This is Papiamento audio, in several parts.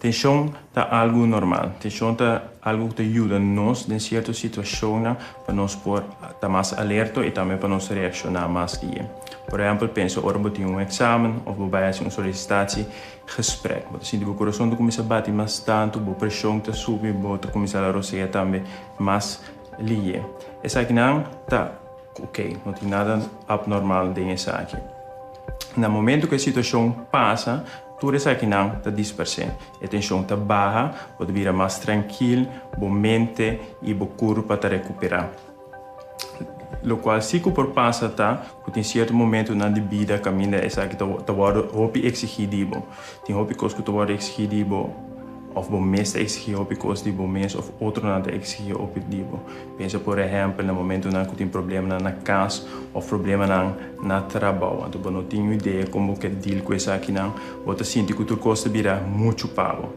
Tenshon ta algu normal. Tenshon ta algu ku ta yuda nos den sierto situashonnan pa nos por ta mas alerto i tambe pa nos reakshoná mas lihé. Por ehèmpel, pensa ora bo tin un eksamen òf bo bai hasi un solicitatiegesprek. Bo ta sinti bo kurason ta kuminsá bati mas tantu, bo preshon ta subi, bo ta kuminsá la rosea tambe mas lihé. Esakinan ta ok, no tin nada abnormal den esaki. Na momento ku e situashon pasa, tur esakinan ta dispersé. E tenshon ta baha, bo ta bira mas trankil, bo mente i bo kurpa ta rekuperá. Lokual si ku por pasa ta ku tin sierto momentunan di bida kaminda esaki ta ta wòrdu hopi eksigí di bo. Tin hopi kos ku ta wòrdu eksigí di bo òf bo mes ta eksigí hopi kos di bo mes òf otronan ta eksigí hopi di bo. Pensa por ehèmpel na momentunan ku tin problemanan na kas òf problemanan na trabou. Anto bo no tin un idea kon bo ke deal ku esakinan. Bo ta sinti ku tur kos ta bira muchu pa bo.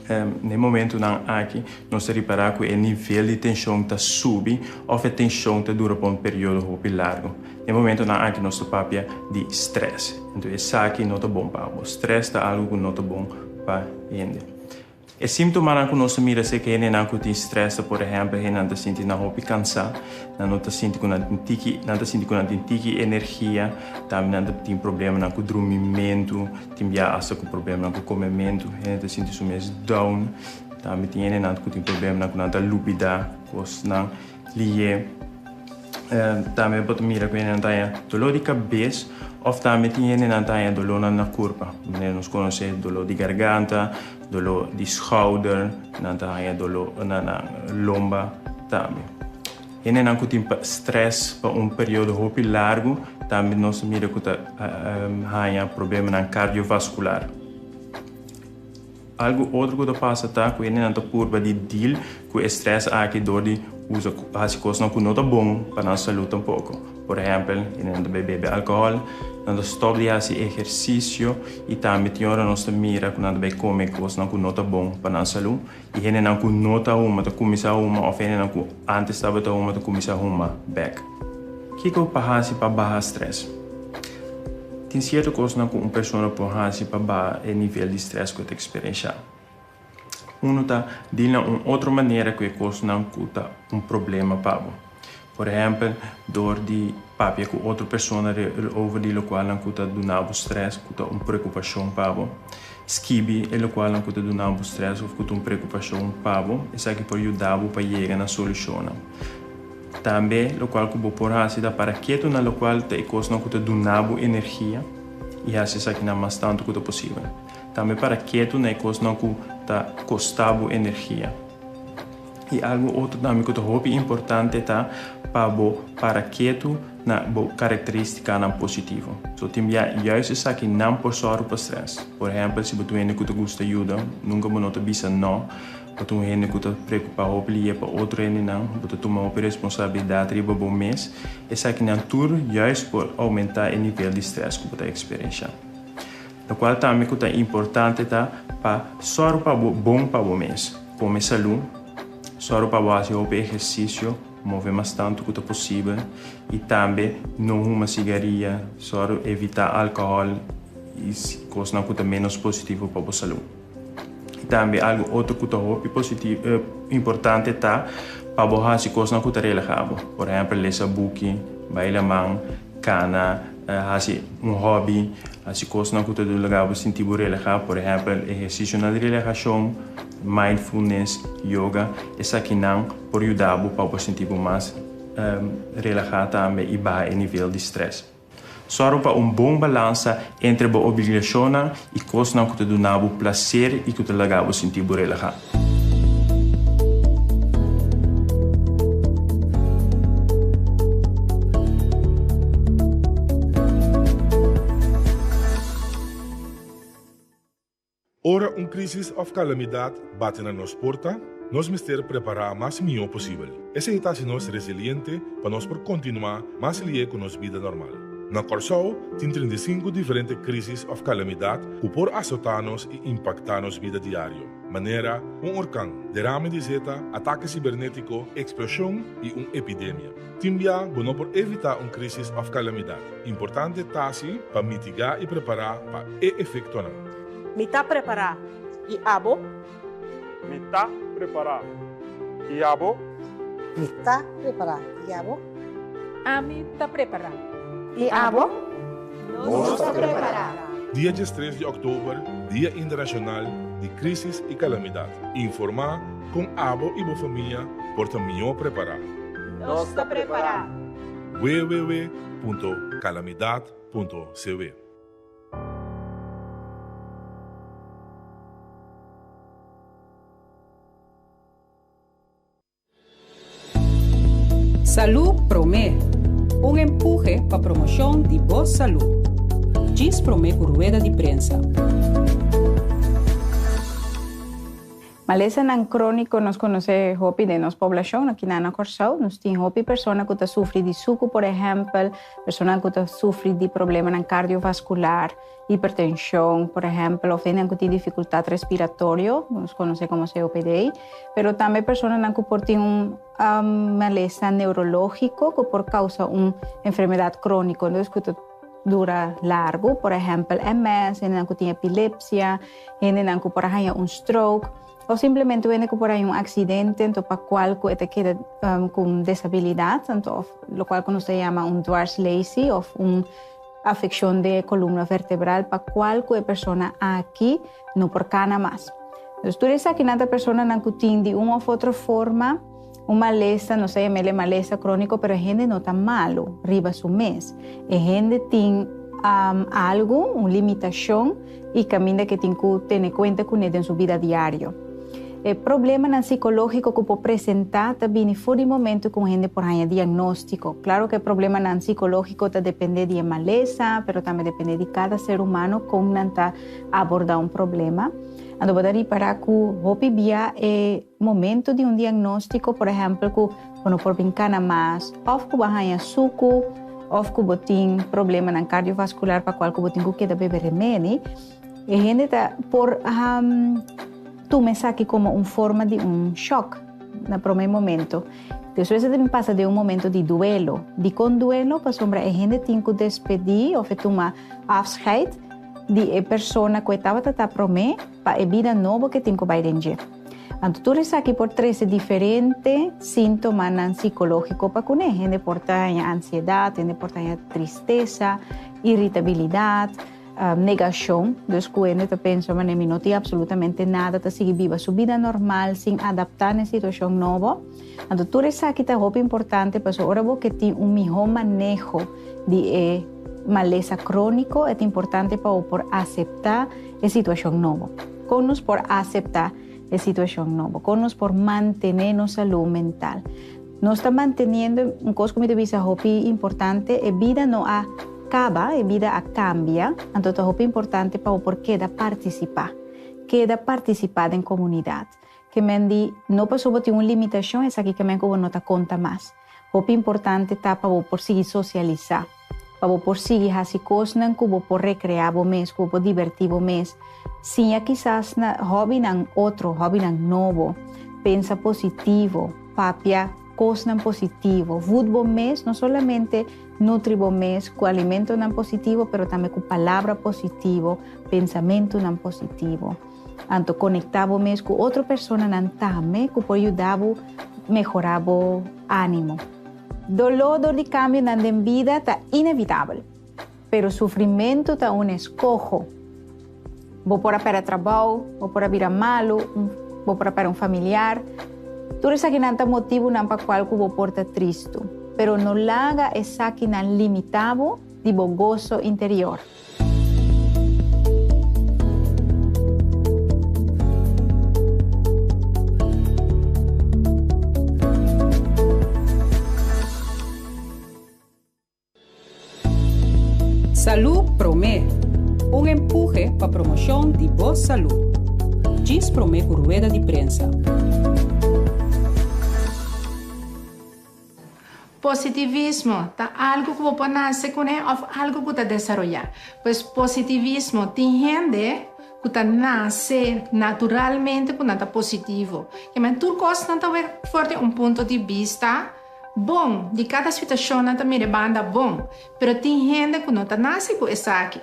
Na e momentunan aki nos ta ripará ku e nivel di tenshon ta subi òf e tenshon ta dura pa un periodo hopi largu. Na e momentunan aki nos ta papia di strès. Enton esaki no ta bon pa bo. Strès ta algu ku no ta bon pa hende. E símptomanan ku nos ta mira si e hendenan ku tin strès ta por ehèmpel hendenan ta sinti nan hopi kansá, nan no ta sinti ku nan tin tiki, nan ta sinti ku nan tin tiki energia, tambe nan ta tin problemanan ku drumimentu, tin bia asta ku problemanan ku komementu, hende ta sinti su mes down, tambe tin hendenan ku tin problemanan ku nan ta lubidá kosnan lihé. Tambe bo ta mira ku hendenan ta haña doló di kabes òf tambe tin hendenan ta haña dolónan na kurpa. Manera nos konosé doló di garganta, doló di skouder, nan ta haña doló na nan lomba tambe. Hendenan ku tin strès pa un periodo hopi largu tambe nos ta mira ku ta haña problemanan kardiovaskular. Algu otro ku ta pasa ta ku hendenan ta purba di deal ku e strès aki dor di usa hasi kosnan ku no ta bon pa nan salú tampoko. Por ehèmpel, hendenan ta bai bebe alkohòl, nan ta stòp di hasi ehersisio i tambe tin ora nos ta mira ku nan ta bai kome kosnan ku no ta bon pa nan salú. I hendenan ku no ta huma ta kuminsá huma òf hendenan ku ántes tabata huma ta kuminsá huma bèk. Kiko pa hasi pa baha strès? Tin sierto kosnan ku un persona por hasi pa baha e nivel di strès ku e ta eksperenshá. Unu ta dil na un otro manera ku e kosnan ku ta un problema pa bo. Por ehèmpel, dor di papia ku otro persona over di lokualnan ku ta duna bo strès, ku ta un preokupashon pa bo. Skibi e lokualnan ku ta duna bo strès òf ku ta un preokupashon pa bo. Esaki por yuda bo pa yega na solushonnan. Tambe lokual ku bo por hasi ta para ketu na lokual ta e kosnan ku ta duna bo energia i hasi esakinan mas tantu ku ta posibel. Tambe para ketu na e kosnan ku ta kosta bo energia. I algu otro tambe ku ta hopi importante ta pa bo para ketu na bo karakteristikanan positivo. So tin bia juist esaki nan por sòru pa strès. Por ehèmpel si bo ta un hende ku ta gusta yuda, nunka bo no ta bisa nò. Bo ta un hende ku ta preokupá hopi lihe pa otro hendenan, bo ta tuma hopi responsabilidat riba bo mes. Esakinan tur juist por oumentá e nivel di strès ku bo ta eksperenshá. Lokual tambe ku ta importante ta pa sòru pa bo bon pa bo mes. Kome salú, sòru pa bo hasi hopi ehersisio, move mas tantu ku ta posibel i tambe no huma sigaria, sòru evitá alkohòl i kosnan ku ta ménos positivo pa bo salú. I tambe algu otro ku ta hopi positivo importante ta pa bo hasi kosnan ku ta relahá bo. Por ehèmpel lesa buki, bai laman, kana, hasi un hòbi, hasi kosnan ku ta laga bo sinti bo relahá. Por ehèmpel ehersisionan di relahashon, mindfulness, yoga. Esakinan por yuda bo pa bo sinti bo mas relahá tambe i baha e nivel di strès. Sòru pa un bon balansa entre bo obligashonnan i kosnan ku ta duna bo plaser i ku ta laga bo sinti bo relahá. Ora un krísis òf kalamidat bati na nos porta, nos mester prepará mas mihó posibel. Esei ta hasi nos resiliente pa nos por kontinuá mas lié ku nos bida normal. Na Kòrsou tin 35 diferente krísis òf kalamidat ku por asotá nos i impaktá nos bida diario, manera un orkan, derame di zeta, atake sibernétiko, eksploshon i un epidemia. Tin bia bo no por evitá un krísis òf kalamidat. Importante ta si pa mitigá i prepará pa e efektonan. Mi ta prepará. I abo? Mi ta prepará. I abo? Mi ta prepará. I abo? Ami ta prepará. I abo? Nos ta prepará. Dia diestres di òktober, Dia Internashonal di Krísis i Kalamidat. Informá kon abo i bo famia por ta mihó prepará. Nos ta prepará. www.kalamidat.cw. Salú Promé, un empuhe pa promoshon di bo salú. Djis promé ku rueda di prensa. Malesanan króniko nos konosé hopi den nos poblashon aki na na Kòrsou. Nos tin hopi persona ku ta sufri di suku por ehèmpel, personanan ku ta sufri di problemanan kardiovaskular, hipertenshon, por ehèmpel, òf hendenan ku tin difikultat respiratorio, nos konosé komo COPD, pero tambe personanan ku por tin un malesa neurológiko ku por kousa un enfermedat króniko, entonces ku ta dura largu, por ehèmpel MS, hendenan ku tin epilepsia, hendenan ku por a haña un stroke, òf simplemente un hende ku por haña un aksidente, anto pa kual ku e ta keda ku un desabilidat, anto òf lokual ku nos ta yama un dwarslaesie òf un Afeccion de columna vertebral pa cual cu e persona aki no por cana mas. Dus tur esakinan ta personanan cu tin di un of otro forma un malesa, nos ta yam'el e malesa cronico, pero e hende no ta malo riba su mes. E hende tin algo, un limitacion y caminda ke tin cu tene cuenta cune den su bida diario. E problemanan psicológico cu por presenta ta bini for di momento cu un hende por haña diagnóstico. Claro cu e problemanan psicológico ta depende di e malesa, pero tambe depende di cada ser humano con nan ta aborda un problema. Anto bo ta ripara cu hopi bia e momento di un diagnóstico, por ehempel cu bo no por bin cana mas, of cu bo a haña sucu, of cu bo tin problemanan cardiovascular pa cual cu bo tin cu keda bebe remedi, E hende ta por tuma esaki komo un forma di un shòk na promé momento. Despues e ta bin pasa den un momento di duelo. Dikon duelo? Pasobra e hende tin ku despedí òf e tuma afscheid di e persona ku e tabata ta promé pa e bida nobo ku e tin ku bai den dje. Anto tur esaki por trese diferente síntomanan sikológiko pa kuné. Hende por ta haña ansiedat, hende por ta haña tristesa, iritabilidat. Negashon, dus ku hende ta pensa manera mi no tin absolutamente nada, ta sigui biba su bida normal sin adaptá na e situashon nobo. Anto tur esaki ta hopi importante pasobra ora bo ke tin un mihó maneho di e malesa króniko e ta importante pa bo por aseptá e situashon nobo. Kon nos por aseptá e situashon nobo? Kon nos por mantené nos salú mental? Nos ta manteniendo un kos ku mi ta bisa hopi importante, e bida no a kaba, e bida a kambia, anto ta hopi importante pa bo por keda partisipá, keda partisipá den komunidat. Ke men di no pasobra bo tin un limitashon esaki ke men ku bo no ta konta mas. Hopi importante ta pa bo por sigui sosialisá, pa bo por sigui hasi kosnan ku bo por rekreá bo mes, ku bo por dibertí bo mes. Siña kisas na hòbinan otro, hòbinan nobo. Pensa positivo, papia kosnan positivo. Vud bo mes, no solamente nutri bo mes ku alimentonan positivo, pero tambe ku palabra positivo, pensamentunan positivo. Anto konektá bo mes ku otro personanan tambe ku por yuda bo mehorá bo ánimo. Doló dor di kambionan den bida ta inevitabel. Pero sufrimentu ta un eskoho. Bo por a pèrdè trabou, bo por a bira malu, bo por a pèrdè un familiar. Tur esakinan ta motibunan pa kual ku bo por ta tristu. Pero no laga esakinan limitá bo di bo goso interior. Salú Promé, un empuhe pa promoshon di bo salú. Djis promé ku rueda di prensa. Positivismo ta algu ku bo por nase kuné òf algu ku ta desaroyá. Pues positivismo tin hende ku ta nase naturalmente ku nan ta positivo. Kimen tur kos nan ta wek for di un punto di bista. Bon, di kada situashon nan ta mira e banda bon, pero tin hende ku no ta nase ku esaki.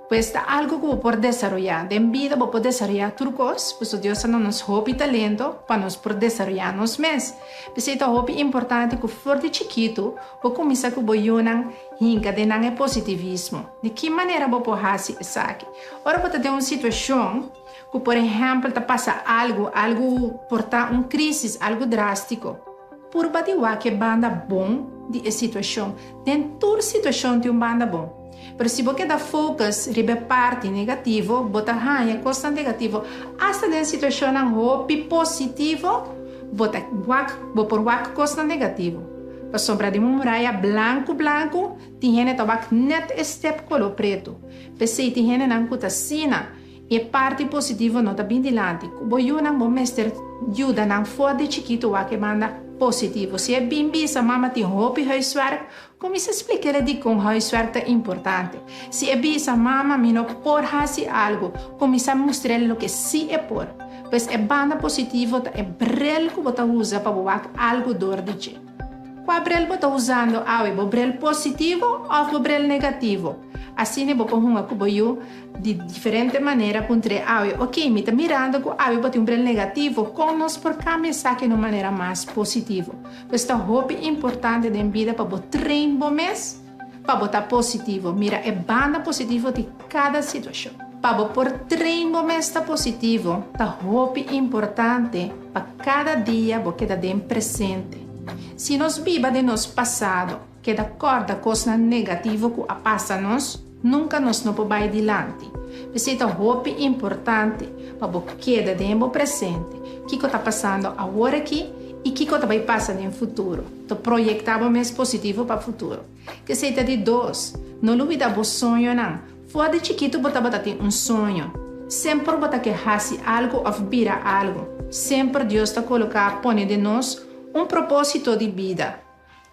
Pues ta algu ku bo por desaroyá. Den bida bo por desaroyá tur kos, pasobra Dios a duna nos hopi talento pa nos por desaroyá nos mes. P'esei ta hopi importante ku for di chikitu bo kuminsá ku bo yunan hinka den nan e positivismo. Di ki manera bo por hasi esaki? Ora bo ta den un situashon ku por ehèmpel ta pasa algu, algu por ta un krísis, algu drástiko, purba di wak e banda bon di e situashon. Den tur situashon tin un banda bon. Pero si bo keda focus riba e parti negativo, bo ta haña kosnan negativo. Asta den situashonnan hopi positivo, bo ta wak, bo por wak kosnan negativo. Pasobra den un muraya blanku blanku, tin hende ta wak nèt e step koló pretu. P'esei tin hendenan ku ta asina. E parti positivo no ta bin dilanti. Ku bo yunan bo mester yuda nan for di chikitu wak e banda positivo. Si e bin bisa mama tin hopi huiswerk, Kuminsá splik'é dikon huiswerk ta importante. Si e bisa, Mama, mi no por hasi algu, kuminsá mustr'é loke sí e por. Pues e banda positivo ta e brel ku bo ta usa pa bo wak algu dor di dje. Kua brel bo ta usando awe, bo brel positivo òf bo brel negativo? Asina bo por hunga ku bo yu Di diferente manera puntr'é awe, Oké, mi ta mirando ku awe bo tin un brel negativo, kon nos por kambia esaki na un manera mas positivo? Pues ta hopi importante den bida pa bo train bo mes pa bo ta positivo, mira e banda positivo di kada situashon. Pa bo por train bo mes ta positivo, ta hopi importante pa kada dia bo keda den presente. Si nos biba den nos pasado, Keda kòrda kosnan negativo ku a pasa nos, nunka nos no por bai dilanti. P'esei ta hopi importante pa bo keda den bo presente, kiko ta pasando awor aki i kiko ta bai pasa den futuro. Ta proyektá bo mes positivo pa futuro. K'esei ta di dos, no lubidá bo soñonan. For di chikitu bo tabata tin un soño. Semper bo ta ke hasi algu òf bira algu. Semper Dios ta koloká pone den nos un propósito di bida.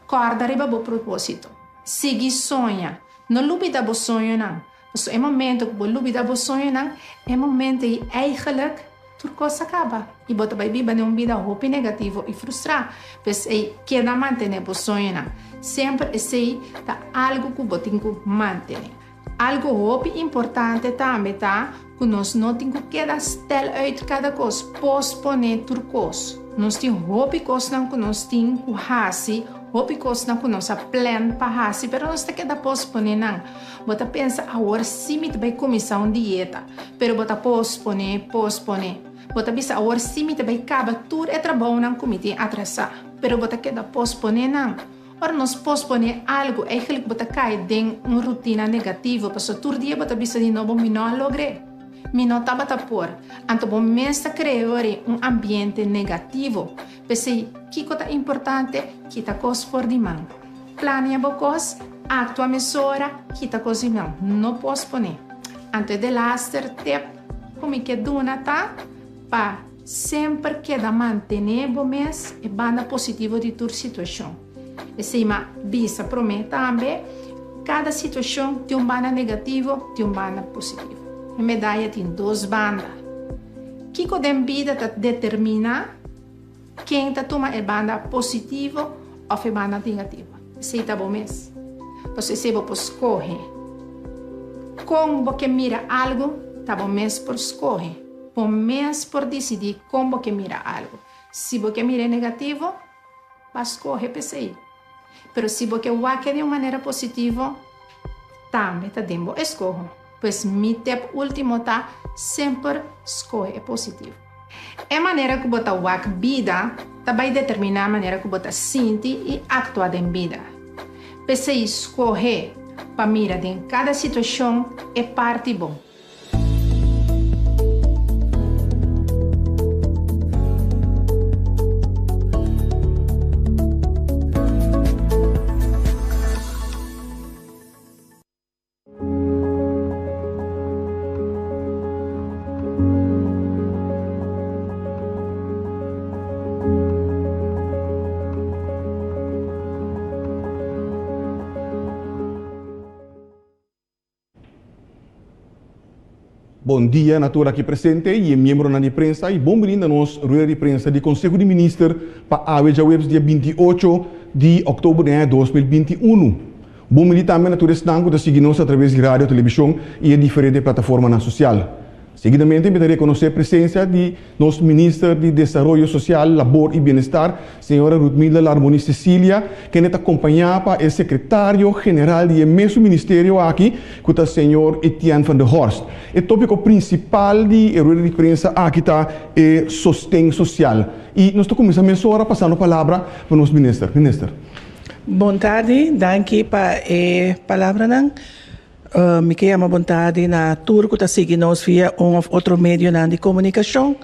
Kòrda riba bo propósito. Sigui soña. No lubida bo soñonan. Pasobra e momento ku bo lubida bo soñonan, e momento ei eigenlijk tur kos a kaba i bo ta bai biba den un bida hopi negativo i frustrá. P'esei, keda mantené bo soñonan. Semper esei ta algu ku bo tin ku mantené. Algu hopi importante tambe ta ku nos no tin ku keda stel uit kada kos, posponé tur kos. Nos tin hopi kosnan ku nos tin ku hasi, hopi kosnan ku nos a plan pa hasi, pero nos ta keda posponé nan. Bo ta pensa, awor sí mi ta bai kuminsá un dieta, pero bo ta posponé, posponé. Bo ta bisa, awor sí mi ta bai kaba tur e trabounan ku mi tin atrasá, pero bo ta keda posponé nan. Ora nos posponé algu, eigenlijk bo ta kai den un rutina negativo, pasobra tur dia bo ta bisa di nobo, Mi no a logr'é. Mi no tabata por. Anto bo mes ta krea ori un ambiente negativo. P'esei, kiko ta importante? Kita kos for di man. Plania bo kos, aktua mesora, kita kos di man. No posponé. Anto e delaster tip ku mi ke duna ta pa. Semper keda mantené bo mes e banda positivo di tur situashon. Esei m'a bisa promé tambe, kada situashon tin un banda negativo, tin un banda positivo. E medaya tin dos banda. Kiko den bida ta determiná ken ta tuma e banda positivo òf e banda negativo? Esei ta bo mes. Pasobra esei bo por skohe. Kon bo ke mira algu ta bo mes por skohe. Bo mes por disidí kon bo ke mira algu. Si bo ke mir'é negativo, ba skohe p'esei. Pero si bo ke wak-e di un manera positivo, tambe ta den bo eskoho. Pues mi tep último ta, semper skohe e positivo. E manera ku bo ta wak bida ta bai determiná manera ku bo ta sinti i aktua den bida. P'esei skohe pa mira den kada situashon e parti bon. Bon dia na tur aki presente y e miembronan di prensa y bon bini na nos rueda di prensa di Conseho di Minister pa awe djaweps dia 28 di october di aña 2021. Bon bini tambe na tur esnan ku ta sigui nos atraves di radio, televishon i e diferente plataformanan sosial. Seguidamente mi ta rekonosé presensia di nos Minister di Desaroyo Sosial, Labor i Bienestar, señora Ruthmilda Larmonie Cecilia, kende ta kompañá pa e Sekretario General di e mesun ministerio aki, ku ta señor Etienne van der Horst. E tópiko prinsipal di e rueda di prensa aki ta e sosten sosial. I nos ta kuminsá mesora pasando palabra pa nos Minister. Minister. Bon tardi, danki pa e palabranan. Mi ke yama bon tardi na tur ku ta sigui nos via un òf otro medionan di komunikashon.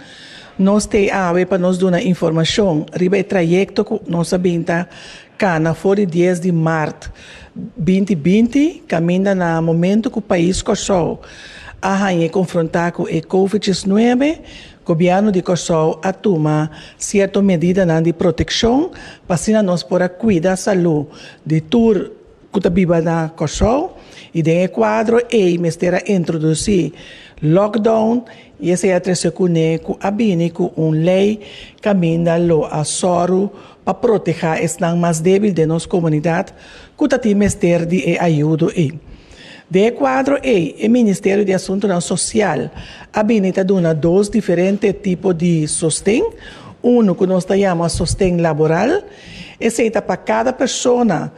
Nos t'ei awe pa nos duna informashon riba e trayekto ku nos a bin ta kana for di dies di mart binti binti, kaminda na momentu ku pais Kòrsou a hañ'é konfrontá ku e Covid diesnuebe, Gobièrnu di Kòrsou a tuma sierto medidanan di protekshon pa asina nos por a kuida salú di tur ku ta biba na Kòrsou i den e kuadro ei mester a introdusí lockdown i esei a trese kuné ku a bini ku un lei kaminda lo a sòru pa protehá esnan mas débil den nos komunidat ku ta tin mester di e ayudo ei. Den e kuadro ei e Ministerio di Asuntunan Sosial a bini ta duna dos diferente tipo di sosten, unu ku nos ta yama sosten laboral, esei ta pa kada persona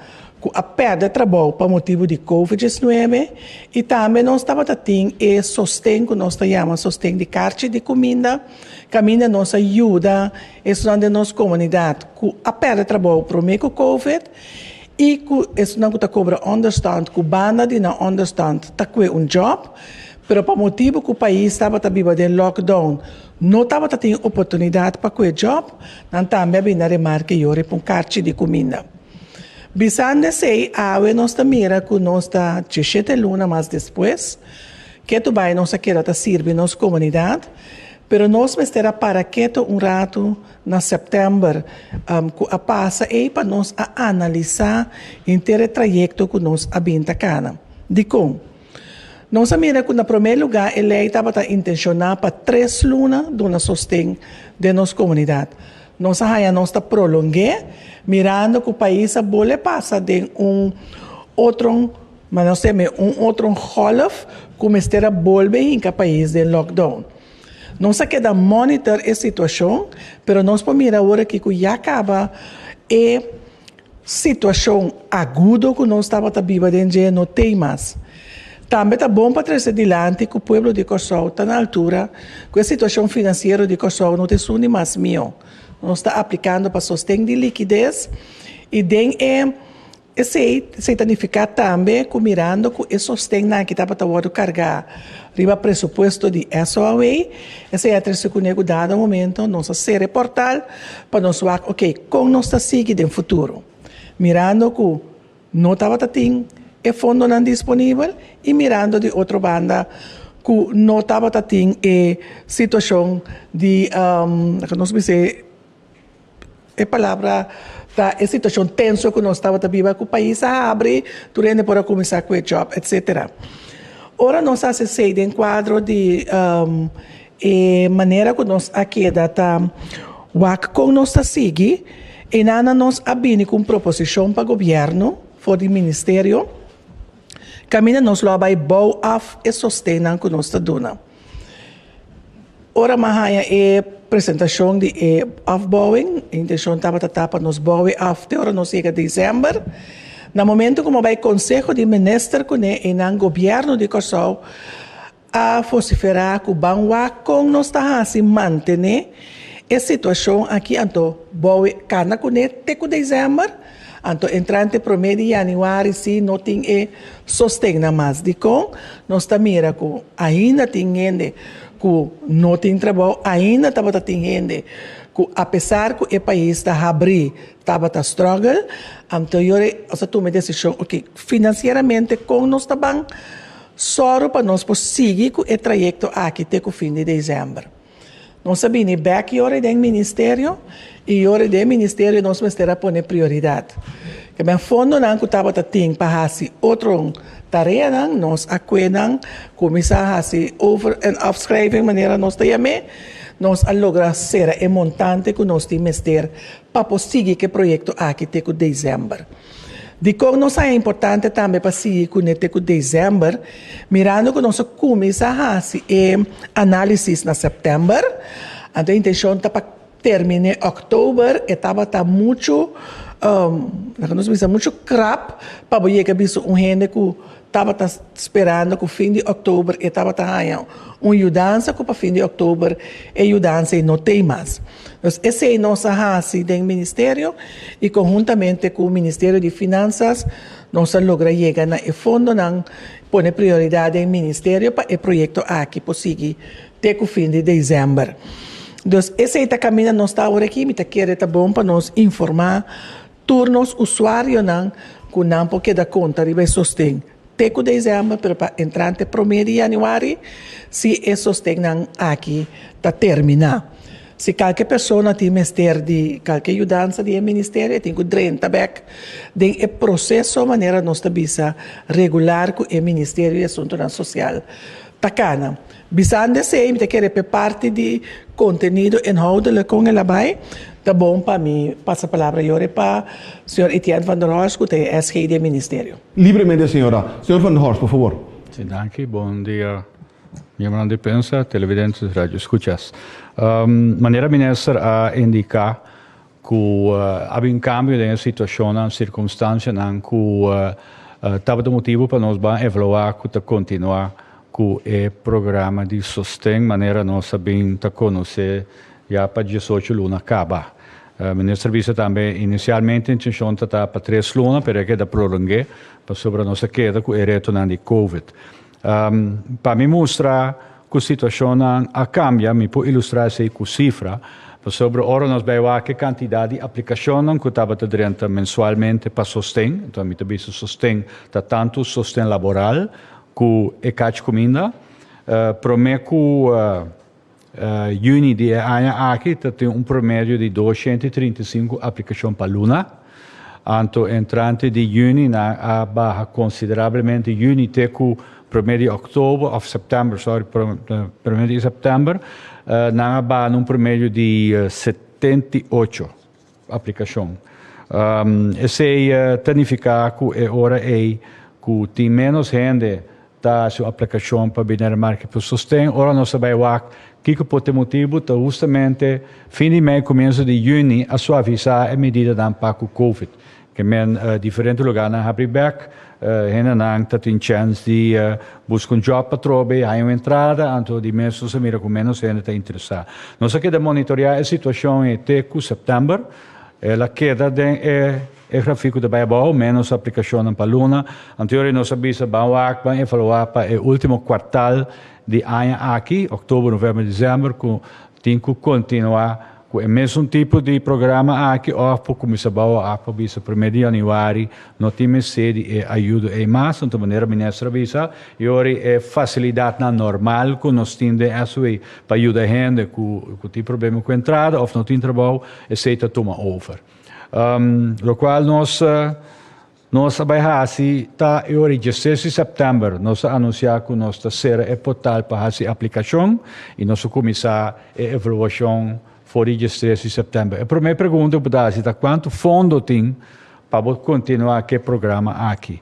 ku a pèrdè trabou pa motibu di Covid diesnuebe i tambe nos tabata tin e sosten ku nos ta yama sosten di karchi di kuminda, kaminda nos a yuda esnan den nos komunidat ku a pèrdè trabou promé ku Covid i ku esnan ku ta kobra ònderstand ku banda di nan ònderstand ta kue un djòb, pero pa motibu ku pais tabata biba den lockdown no tabata tin oportunidat pa kue djòb, nan tambe a bini na remarke yori pa un karchi di kuminda. Bisando esei, awe nos ta mira ku nos ta dieshete luna mas despues, ketu bai nos a keda ta sirbi nos komunidat, pero nos mester a para ketu un ratu na sèptèmber ku a pasa ei pa nos a analisá henter e trayekto ku nos a bin ta kana. Dikon? Nos a mira ku na promé lugá e lei tabata intenshoná pa tres luna duna sosten den nos komunidat. Nos a haña nos ta prolong'é mirando ku pais a bole pasa den un otro, ma nos ta yam'é un otro gòlf ku mester a bolbe hinka pais den lockdown. Nos a keda monitor e situashon, pero nos por mira awor aki ku ya kaba e situashon agudo ku nos tabata biba den dje no tei mas. Tambe ta bon pa trese dilanti ku pueblo di Kòrsou ta na altura ku e situashon finansiero di Kòrsou no ta esun di mas mihó. Nos ta aplikando pa sosten di likides i den e Esei esei ta nifiká tambe ku mirando ku e sostennan aki tabata wòrdu kargá riba presupuesto di SOAW, esei a trese kuné ku dado momento nos a sera e portal pa nos wak oke kon nos ta sigui den futuro mirando ku no tabata tin e fondonan disponibel i mirando di otro banda ku no tabata tin e situashon di nos bisa E palabra ta e situashon tenso ku nos tabata biba ku pais a habri, tur hende por a kuminsá ku e jòb etsetera. Ora nos hasi esei den kuadro di e manera ku nos a keda ta wak kon nos ta sigui, einan nos a bini ku un proposishon pa gobièrnu for di ministerio kaminda nos lo a bai bou af e sostennan ku nos ta duna. Ora m'a haña e presentashon di e afbouwing, e intenshon tabata ta pa nos bou e af te ora nos yega desèmber. Na momento ku m'a bai konseho di minister kuné e nan gobièrnu di Kòrsou a vosiferá ku ban wak kon nos ta hasi mantené e situashon aki anto bou e kana kuné te ku desèmber. Anto entrante promé di yanüari si no tin e sostennan mas. Dikon? Nos ta mira ku ainda tin hende ku no tin trabou, ainda tabata tin hende ku apesar ku e pais ta habrí tabata struggle. Anto yora nos a tuma e desishon, oke, finansieramente kon nos ta ban sòru pa nos por sigui ku e trayekto aki te ku fin di desèmber. Nos a bini bek yora den ministerio y yora den ministerio nos mester a pone prioridad. Ke men fondonan ku tabata tin pa hasi otro tareanan nos a kue nan kuminsá hasi over en afschrijving manera nos ta yam'é. Nos a logra sera e montante ku nos tin mester pa por sigui ku e proyekto aki te ku desèmber. Dikon nos haña importante tambe pa sigui kuné te ku desèmber, mirando ku nos a kuminsá hasi e análisis na sèptèmber, anto e intenshon ta pa terminé òktober, e tabata muchu, laga nos bisa muchu krap pa bo yega bisa un hende ku tabata sperando ku fin di òktober e tabata haña un yudansa ku pa fin di òktober e yudansa ei no t'ei mas. Dus esei nos a hasi den ministerio i konhuntamente ku Ministerio di Finansas nos a logra yega na e fondonan, pone prioridat den ministerio pa e proyekto aki por sigui te ku fin di desèmber. Dus esei ta kaminda nos ta awor aki, mi ta kere ta bon pa nos informá Tur nos usuarionan ku nan por keda konta riba e sosten te ku desèmber, pero pa entrante promé di yanüari si e sostennan aki ta terminá. Si kalke persona tin mester di kalke yudansa di e ministerio e tin ku drenta bèk den e proseso manera nos ta bisa regular ku e Ministerio di Asuntunan Sosial ta kana. Bisando esei mi ta kere p'e parti di kontenido inhoudelijk kon el a bai, ta bon pa mi pasa palabra yori pa señor Etienne van der Horst ku ta e SG di e ministerio. Libremente señora. Señor van der Horst, por favor. Si, danki. Bon dia miembronan di prensa, televidentes, radioescuchas. Manera minister a indica cu a bin cambio den e situacionnan, circunstancianan cu tabata motibo pa nos ban evalua cu ta continua cu e programa di sosten manera nos a bin ta conoce ya pa diesocho luna caba. Minister bisa tambe inicialmente intencion ta ta pa tres luna pero e keda prolongue pasobra nos a keda cu e retonan di covid. Pa mi mustra ku situashonnan a kambia, mi por ilustrá esei ku sifra, pasobra ora nos bai wak e kantidat di aplikashonnan ku tabata drenta mensualmente pa sosten, enton mi ta bisa sosten ta tantu sosten laboral ku e kach kuminda, promé ku Juni di e aña aki ta tin un promedio di 235 aplikashon pa luna. Anto entrante di juni nan a baha konsiderablemente, juni te ku prome di òktober òf sèptèmber, sòri, prome di sèptèmber, nan a baha na un promedio di 78 aplikashon. Esei ta nifiká ku e ora ei ku tin ménos hende ta hasi un aplikashon pa bini remarke pa sosten. Ora nos ta bai wak kiko por ta e motibu, ta hustamente fin di mei komienso di yüni a suavisá e medidanan pa ku covid. Ke men diferente lugarnan habri bek, hendenan ta tin chèns di buska un djòp atrobe, haña un entrada, anto di mes nos a mira ku ménos hende ta interesá. Nos a keda monitoreá e situashon ei te ku sèptèmber. El a keda den e e grafiko ta bai abou, ménos aplikashonnan pa luna. Anto nos a bisa ban wak, ban evaluá pa e último kuartal di aña aki, òktober, novèmber, desèmber, ku tin ku kontinuá Ku e mesun tipo di programa aki òf por kuminsá bou òf por bisa primer di yanüari no tin mester di e ayudo ei mas, anto manera minister a bisa i ora e fasilidatnan normal ku nos tin den SOE pa yuda hende ku ku tin problema ku entrada òf no tin trabou esei ta tuma over. Lokual nos Nos a bai hasi ta e ora dieseis di sèptèmber nos a anunsiá ku nos ta sera e portal pa hasi aplikashon i nos a kuminsá e evaluashon for di diestres di sèptèmber. E promé pregunta ku bo ta hasi ta kuantu fondo tin pa bo kontinuá ku e programa aki.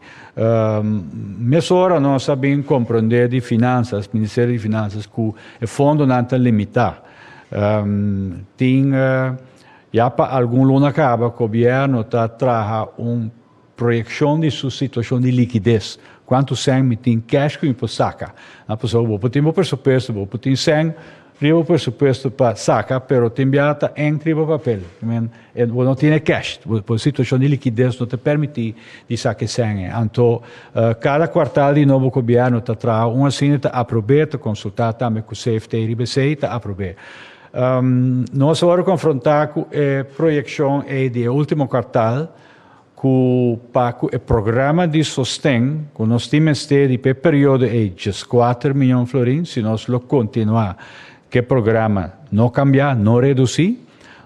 Mesora nos a bin komprondé di Finansas, Ministerio di Finansas, ku e fondonan ta limitá. Tin. Ya pa algun luna kaba gobièrnu ta traha un proyekshon di su situashon di likides. Kuantu sèn mi tin kèsh ku mi por saka? Pasobra bo por tin bo presupuesto, bo por tin sèn riba bo presupuesto pa saka, pero tin bia ta enk riba papel. Bo no tin e kèsh. Bo situashon di likides no ta permití di saka e sèn ei. Anto kada kuartal di nobo gobièrnu ta traha un asina, ta aprob'é, ta konsultá tambe ku CFT riba esei, ta aprob'é. Nos a wòrdu konfrontá ku e proyekshon ei di e último kuartal ku pa ku e programa di sosten ku nos tin mester di pa e periodo ei dieskuater mion florin si nos lo kontinuá ku e programa no kambiá, no redusí,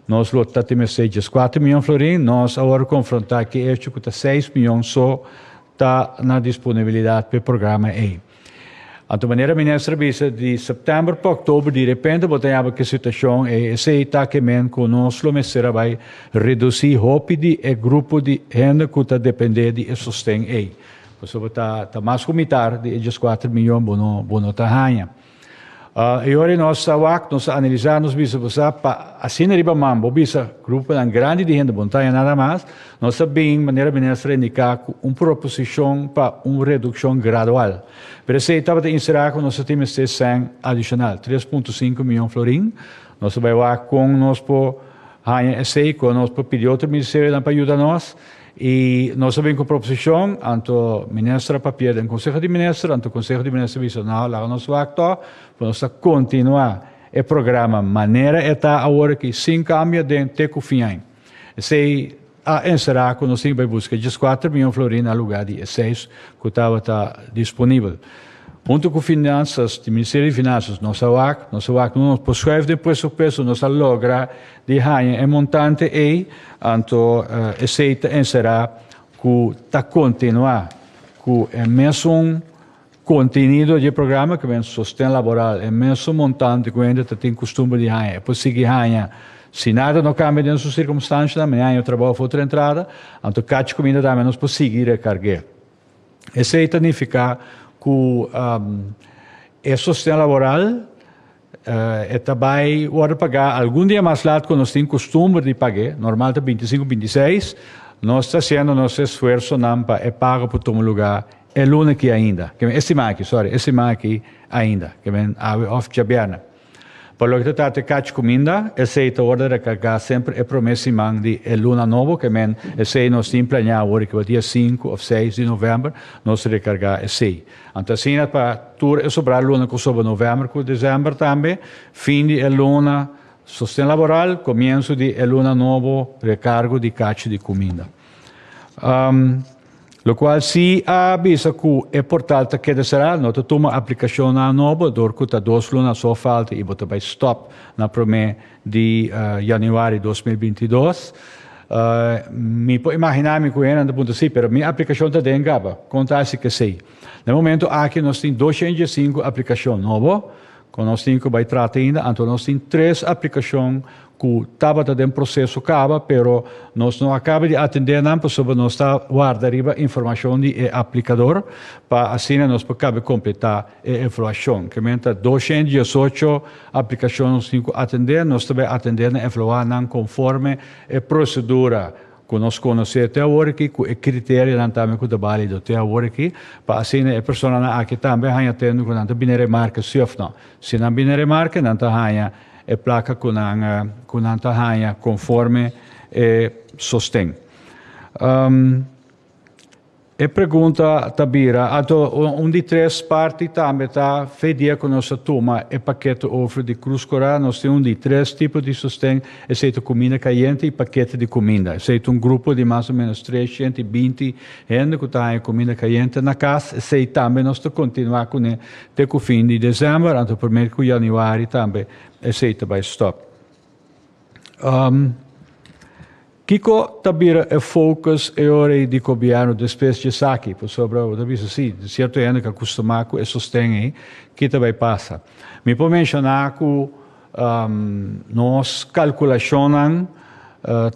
nos lo ta tin mester dieskuater mion florin. Nos a wòrdu konfrontá ku e echo ku ta seis mion so ta na disponibilidat pa e programa ei. Anto manera minister a bisa di september pa oktober di repente bo ta yaba ku e situashon ei esei ta ke men ku nos lo mester a bai redusí hopi di e grupo di hende ku ta dependé di e sosten ei. Pasobra ta ta mas ku mitar di e dieskuater miyon bo no bo no ta haña. E ora nos ta wak, nos ta analisá, nos bisa bo sa pa asina riba man bo bisa gruponan grandi di hende bo no ta haña nada mas, nos ta bin manera minister a indiká ku un proposishon pa un redukshon gradual. Pero esei tabata inserá ku nos ta tin mester sèn adishonal, 3.5 miyon florin. Nos ta bai wak kon nos por haña esei, kon nos por pidi otro ministerionan pa yuda nos. I nos a bin ku proposishon, anto minister a papia den Konseho di Minister, anto Konseho di Minister a bisa, no, laga nos wak tòg, ku nos ta kontinuá e programa manera e ta awor aki, sin kambio den te ku fin aña. Esei a enserá ku nos tin bai buska dieskuater mion florin na lugá di e seis ku tabata disponibel. Huntu ku Finansas, di Ministerio di Finansas, nos a wak, nos a wak, nos por schuif den presupuesto, nos a logra di haña e montante ei, anto esei ta enserá ku ta kontinuá ku e mesun kontenido di e programa, ku men sosten laboral, e mesun montante ku hende ta tin kustumber di haña, e por sigui haña si nada no kambia den su sirkumstanshanan, mañana haña trabou òf otro entrada, anto kachi kuminda tambe nos por sigui rekarg'é. Esei ta nifiká ku e sosten laboral e ta bai wòrdu pagá algun dia mas lat ku nos tin kustumber di pag'é, normal ta 25, 26, nos ta hasiendo nos esfuersonan pa e pago por tuma lugá e luna aki ainda, ke men e siman aki, sorry, e siman aki ainda, ke men awe òf djabièrnè. Pa loke ta trata e kach kuminda, esei ta wòrdu rekargá semper e promé siman di e luna nobo, ke men esei nos tin planeá awor riba dia sinku òf seis di novèmber nos rekargá esei. Anto asina pa tur e sobrá luna ku sobra novèmber ku desèmber tambe, fin di e luna sosten laboral, komienso di e luna nobo rekargo di kach di kuminda. Locual si a bisa cu e portal ta keda cera, no ta tuma aplicacionnan nobo door cu ta dos luna so falta y bo ta bay stop na prome di januari 2022. Mi por imagina mi cu hendenan ta puntra si, pero mi aplicacion ta den caba, con ta haci kesey? Na e momento aki nos tin 205 aplicacion nobo cu nos tin cu bay trata ainda, anto nos tin tres aplicacion ku tabata den proseso kaba, pero nos no a kaba di atendé nan pasobra nos ta warda riba informashon di e aplikador pa asina nos por kabe kompletá e evaluashon. Ke men ta 218 aplikashon nos tin ku atendé, nos ta bai atendé nan evaluá nan konforme e prosedura ku nos konosé te awor aki, ku e kriterionan tambe ku ta bálido te awor aki, pa asina e personanan aki tambe haña tende ku nan ta bini remarke sí òf nò. Si nan bini remarke nan ta haña e plaka ku nan ku nan ta haña konforme e sosten. E pregunta ta bira, anto un di tres parti tambe ta fe dia ku nos a tuma e pakete over di Krus Korá, nos tin un di tres tipo di sosten, esei ta kuminda kayente i pakete di kuminda. Esei ta un grupo di mas o ménos 320 hende ku ta haña kuminda kayente na kas, esei tambe nos ta kontinuá kuné Te ku fin di desèmber, anto primer ku yanüari tambe esei ta bai stòp. Kiko ta bira e focus e ora ei di gobièrnu despues di esaki? Pasobra bo ta bisa si, di sierto hende ku a kustumá ku e sosten ei, ki ta bai pasa? Mi por menshoná ku Nos kalkulashonnan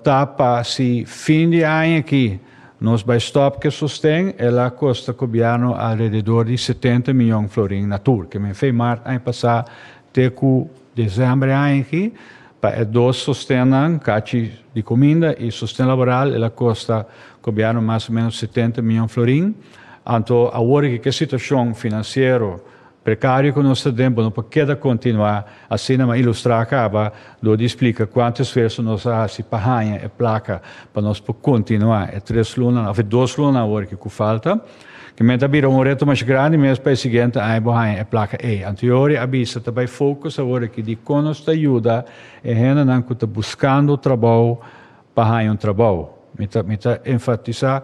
ta pa si fin di aña aki nos bai stòp ku e sosten, el a kosta gobièrnu alrededor di 70 mion florin na tur. Ke men fe mart aña pasá te ku desèmber e aña aki, pa e dos sostennan, kachi di kuminda i sosten laboral, el a kosta gobièrnu mas o ménos 70 mion florin. Anto awor aki ku e situashon finansiero Prekario ku nos ta den, bo no por keda kontinuá asina, ma ilustrá kaba dor di splika kuantu esfuerso nos a hasi pa haña e plaka pa nos por kontinuá e tres lunanan òf e dos lunanan awor ki ku falta. Ke men ta bira un reto mas grandi mes pa e siguiente aña bo haña e plaka ei. Anto Yori a bisa ta bai focus awor aki di kon nos ta yuda e hendenan ku ta buskando trabou pa haña un trabou. Mi ta mi ta enfatisá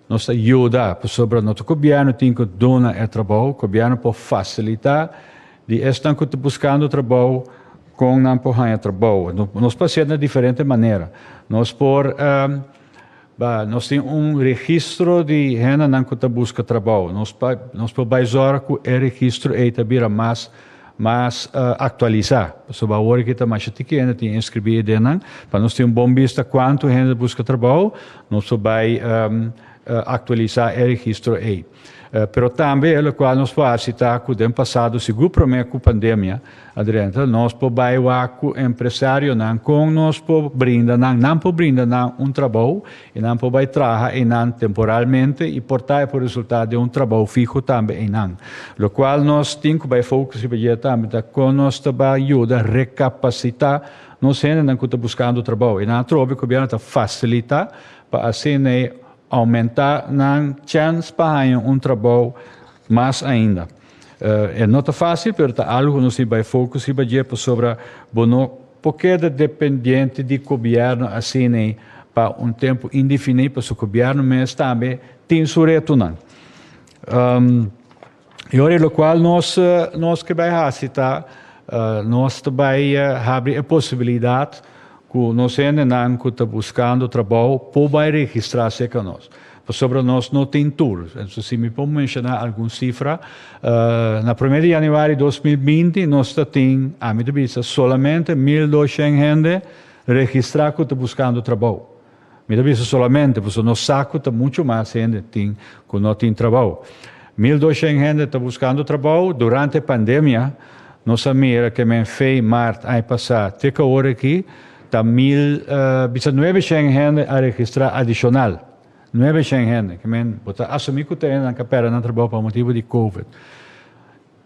Nos ta yuda pasobra no ta gobièrnu tin ku duna e trabou, gobièrnu por fasilitá di esnan ku ta buskando trabou kon nan por haña trabou. Nos por hasié na diferente manera. Nos por. Ba, nos tin un registro di hendenan ku ta buska trabou. Nos pa nos por bai zòrg ku e registro ei ta bira mas mas aktualisá. Pasobra awor aki ta masha tiki hende tin inskribí ei den nan. Pa nos tin un bon bista kuantu hende ta buska trabou, nos por bai aktualisá e registro ei. Pero tambe lokual nos por hasi ta ku den pasado, sigur promé ku pandemia a drenta, nos por bai wak ku empresarionan kon nos por brinda nan, nan por brinda nan un trabou i nan por bai traha einan temporalmente i por ta e por resultá den un trabou fiho tambe einan. Lokual nos tin ku bai focus riba dje tambe ta kon nos ta bai yuda rekapasitá nos hendenan ku ta buskando trabou. I nan atrobe gobièrnu ta fasilitá pa asina e Aumentá nan chèns pa haña un trabou mas ainda. E no ta fásil, pero ta algu ku nos tin bai focus riba dje pasobra bo no por keda dependiente di gobièrnu asina pa un tempu indefiní pasobra gobièrnu mes tambe tin su retonan. E ora lokual nos nos ke bai hasi ta nos ta bai habri e posibilidat ku nos hendenan ku ta buskando trabou por bai registrá serka nos. Pasobra nos no tin tur. Entonces si mi por menshoná algun sifra, na promé di yanüari 2020 nos ta tin, ami ta bisa, solamente 1200 hende registrá ku ta buskando trabou. Mi ta bisa solamente pasobra nos sa ku ta muchu mas hende tin ku no tin trabou. 1200 hende ta buskando trabou. Durante pandemia nos a mira ke men fei mart aña pasá te ku awor aki ta mil bisa nuebeshen hende a registrá adishonal. Nuebeshen hende. Ke men bo ta asumí ku ta hendenan ku a pèrdè nan trabou pa motibu di covid.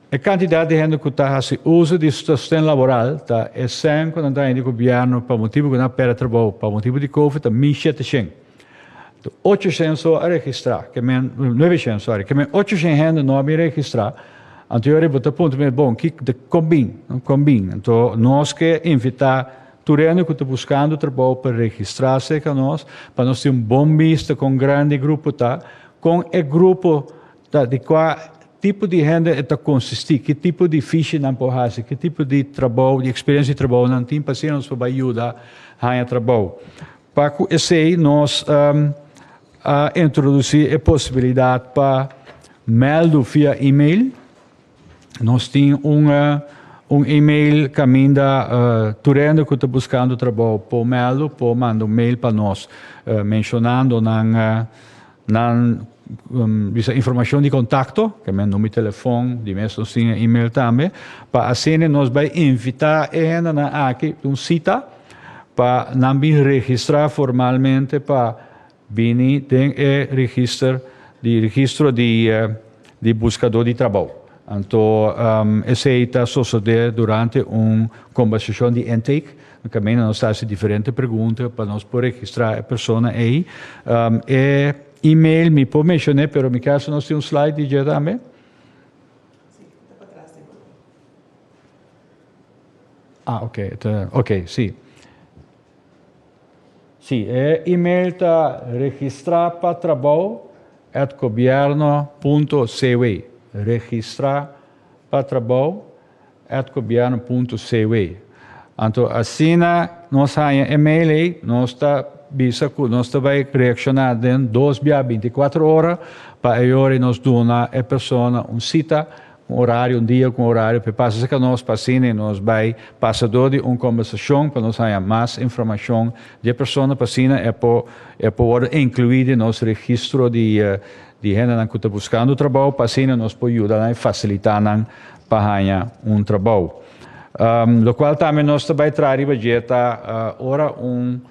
E kantidat di hende ku ta hasi uso di sosten laboral ta e sèn ku nan ta haña di gobièrnu pa motibu ku nan a pèrdè trabou pa motibu di covid ta 1700. 800 so a registrá, ke men, 900 sòri, ke men 800 hende no a bin registrá. Anto yori bo ta puntra mi, bon, ki de kon bin, kon bin? Anto nos ke invitá tur hende ku ta buskando trabou pa registrá serka nos, pa nos tin un bon bista kon grandi e grupo ta, kon e grupo ta, di kua Tipo di hende e ta konsistí? Ki tipo di fishi nan por hasi? Ki tipo di trabou, di eksperensia di trabou nan tin pa asina nos por bai yuda haña trabou? Pa ku esei nos a introdusí e posibilidat pa mèldu via email. Nos tin un un email kaminda tur hende ku ta buskando trabou por mèldu, por manda un mail pa nos menshonando nan Nan bisa informacion di contacto, ke men number di telefon, di mes nos tin e email tambe, pa asina nos bai invita e hendenan aki un cita pa nan bin registra formalmente pa bini den e register di registro di di buscador di trabou. Anto esey ta sosode durante un conversacion di intake. Kaminda nos ta hasi diferente pregunta pa nos por registrá e persona ei. E email mi por menshoné, pero mi ke si nos tin un slide di dje tambe. Ah, ok, ta, ok, sí. Sí, e email ta registrá pa trabou at gobierno punto cw. Registrá pa trabou at gobierno punto cw. Anto asina nos haña e mail ei, nos ta bisa ku nos ta bai reakshoná den dos bia 24 ora pa e ora nos duna e persona un sita, un orario, un dia ku un orario pa e pasa serka nos pa asina nos bai pasa dor di un kombersashon pa nos haña mas informashon di e persona pa asina e por e por wòrdu inkluí den nos registro di di hendenan ku ta buskando trabou pa asina nos por yuda nan i fasilitá nan pa haña un trabou. Lokual tambe nos ta bai traha riba dje ta ora un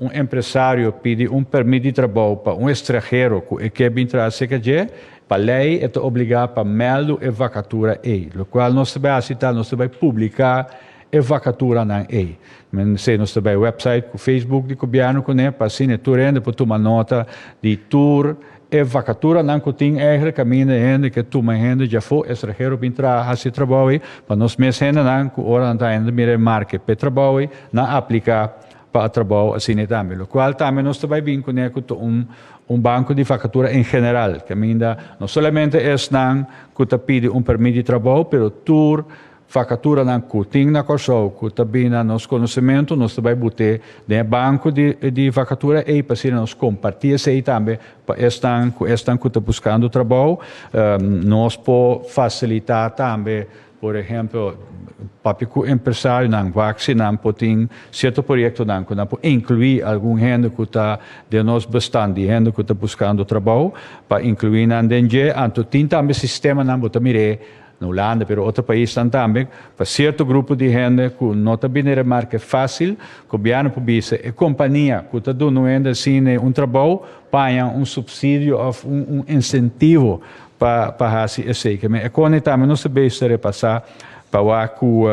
un empresario pidi un permit di trabou pa un estrahero ku e ke bin traha serka dje, pa lei e ta obligá pa mèldu e vakatura ei. Lokual nos ta bai hasi ta nos ta bai publiká e vakaturanan ei. Men esei nos ta bai website ku Facebook di gobièrnu kuné pa asina tur hende por tuma nota di tur e vakaturanan ku tin eigenlijk kaminda hende ke tuma hende djafó estrahero bin traha hasi e trabou ei pa nos mes hendenan ku ora nan ta hende mira e marke p'e trabou ei nan apliká pa e trabou asina tambe. Lokual tambe nos ta bai bin kuné ku ta un un banko di vakatura en general kaminda no solamente esnan ku ta pidi un permit di trabou pero tur. Vakaturanan ku tin na Kòrsou ku ta bini na nos konosementu, nos ta bai but'é den e banko di di vakatura ei pa asina nos kompartí esei tambe pa esnan ku esnan ku ta buskando trabou. Nos por fasilitá tambe, por ehèmpel, papia ku empresarionan wak si nan por tin sierto proyektonan ku nan por inkluí algun hende ku ta den nos bestand di hende ku ta buskando trabou pa inkluí nan den dje. Anto tin tambe sistemanan bo ta mir'é Na Hulanda, pero otro paisnan tambe, pa sierto grupo di hende ku no ta bini remarke fásil, gobièrnu por bisa e kompania ku ta duna un hende asina un trabou, paña un supsidio òf un un insentivo pa pa hasi esei. Ke men e kone tambe nos ta bezig ta repasá pa wak ku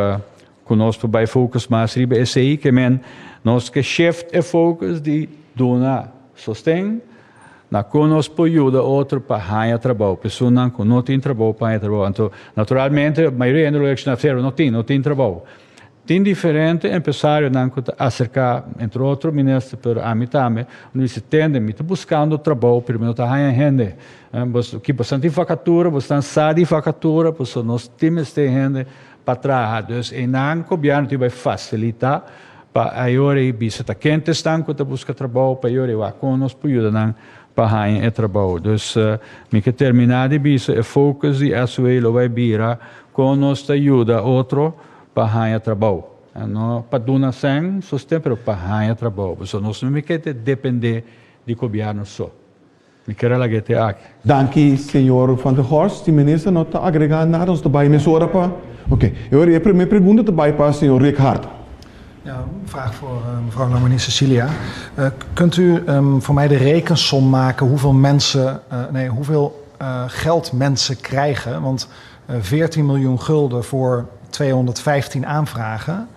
ku nos por bai focus mas riba esei. Ke men nos ke shift e focus di duna sosten Na kon nos por yuda otro pa haña trabou? Personanan ku no tin trabou pa haña trabou. Anto, naturalmente, mayoria hende lo reakshoná, Pero no tin, no tin trabou. Tin diferente empresarionan ku ta aserká, entre otro minister, pero ami tambe, un di bisa, Tende, mi ta buskando trabou, pero mi no ta haña hende. Bo, ki boso tin vakatura, boso sa di vakatura, pasobra nos tin mester hende pa traha. Dus einan gobièrnu tin bai fasilitá Pa ayora i bisa ta kente esnan ku ta buska trabou, pa ayora i wak kon nos por yuda nan pa haña e trabou. Dus mi ke terminá di bisa e focus di SOA lo bai bira kon nos ta yuda otro pa haña trabou. No pa duna sèn sosten pero pa haña trabou. Pasobra nos no ke dependé di gobièrnu so. Mi kier a laga te aki. Danki señor Van der Horst. Si minister no ta agrega nada nos ta bay mesora pa. Ok. E ora e prome pregunta ta bay pa señor Rick Hart. Ja, een vraag voor mevrouw Larmonie Cecilia. Kunt u voor mij de rekensom maken hoeveel mensen, nee, hoeveel geld mensen krijgen? Want 14 miljoen gulden voor 215 aanvragen,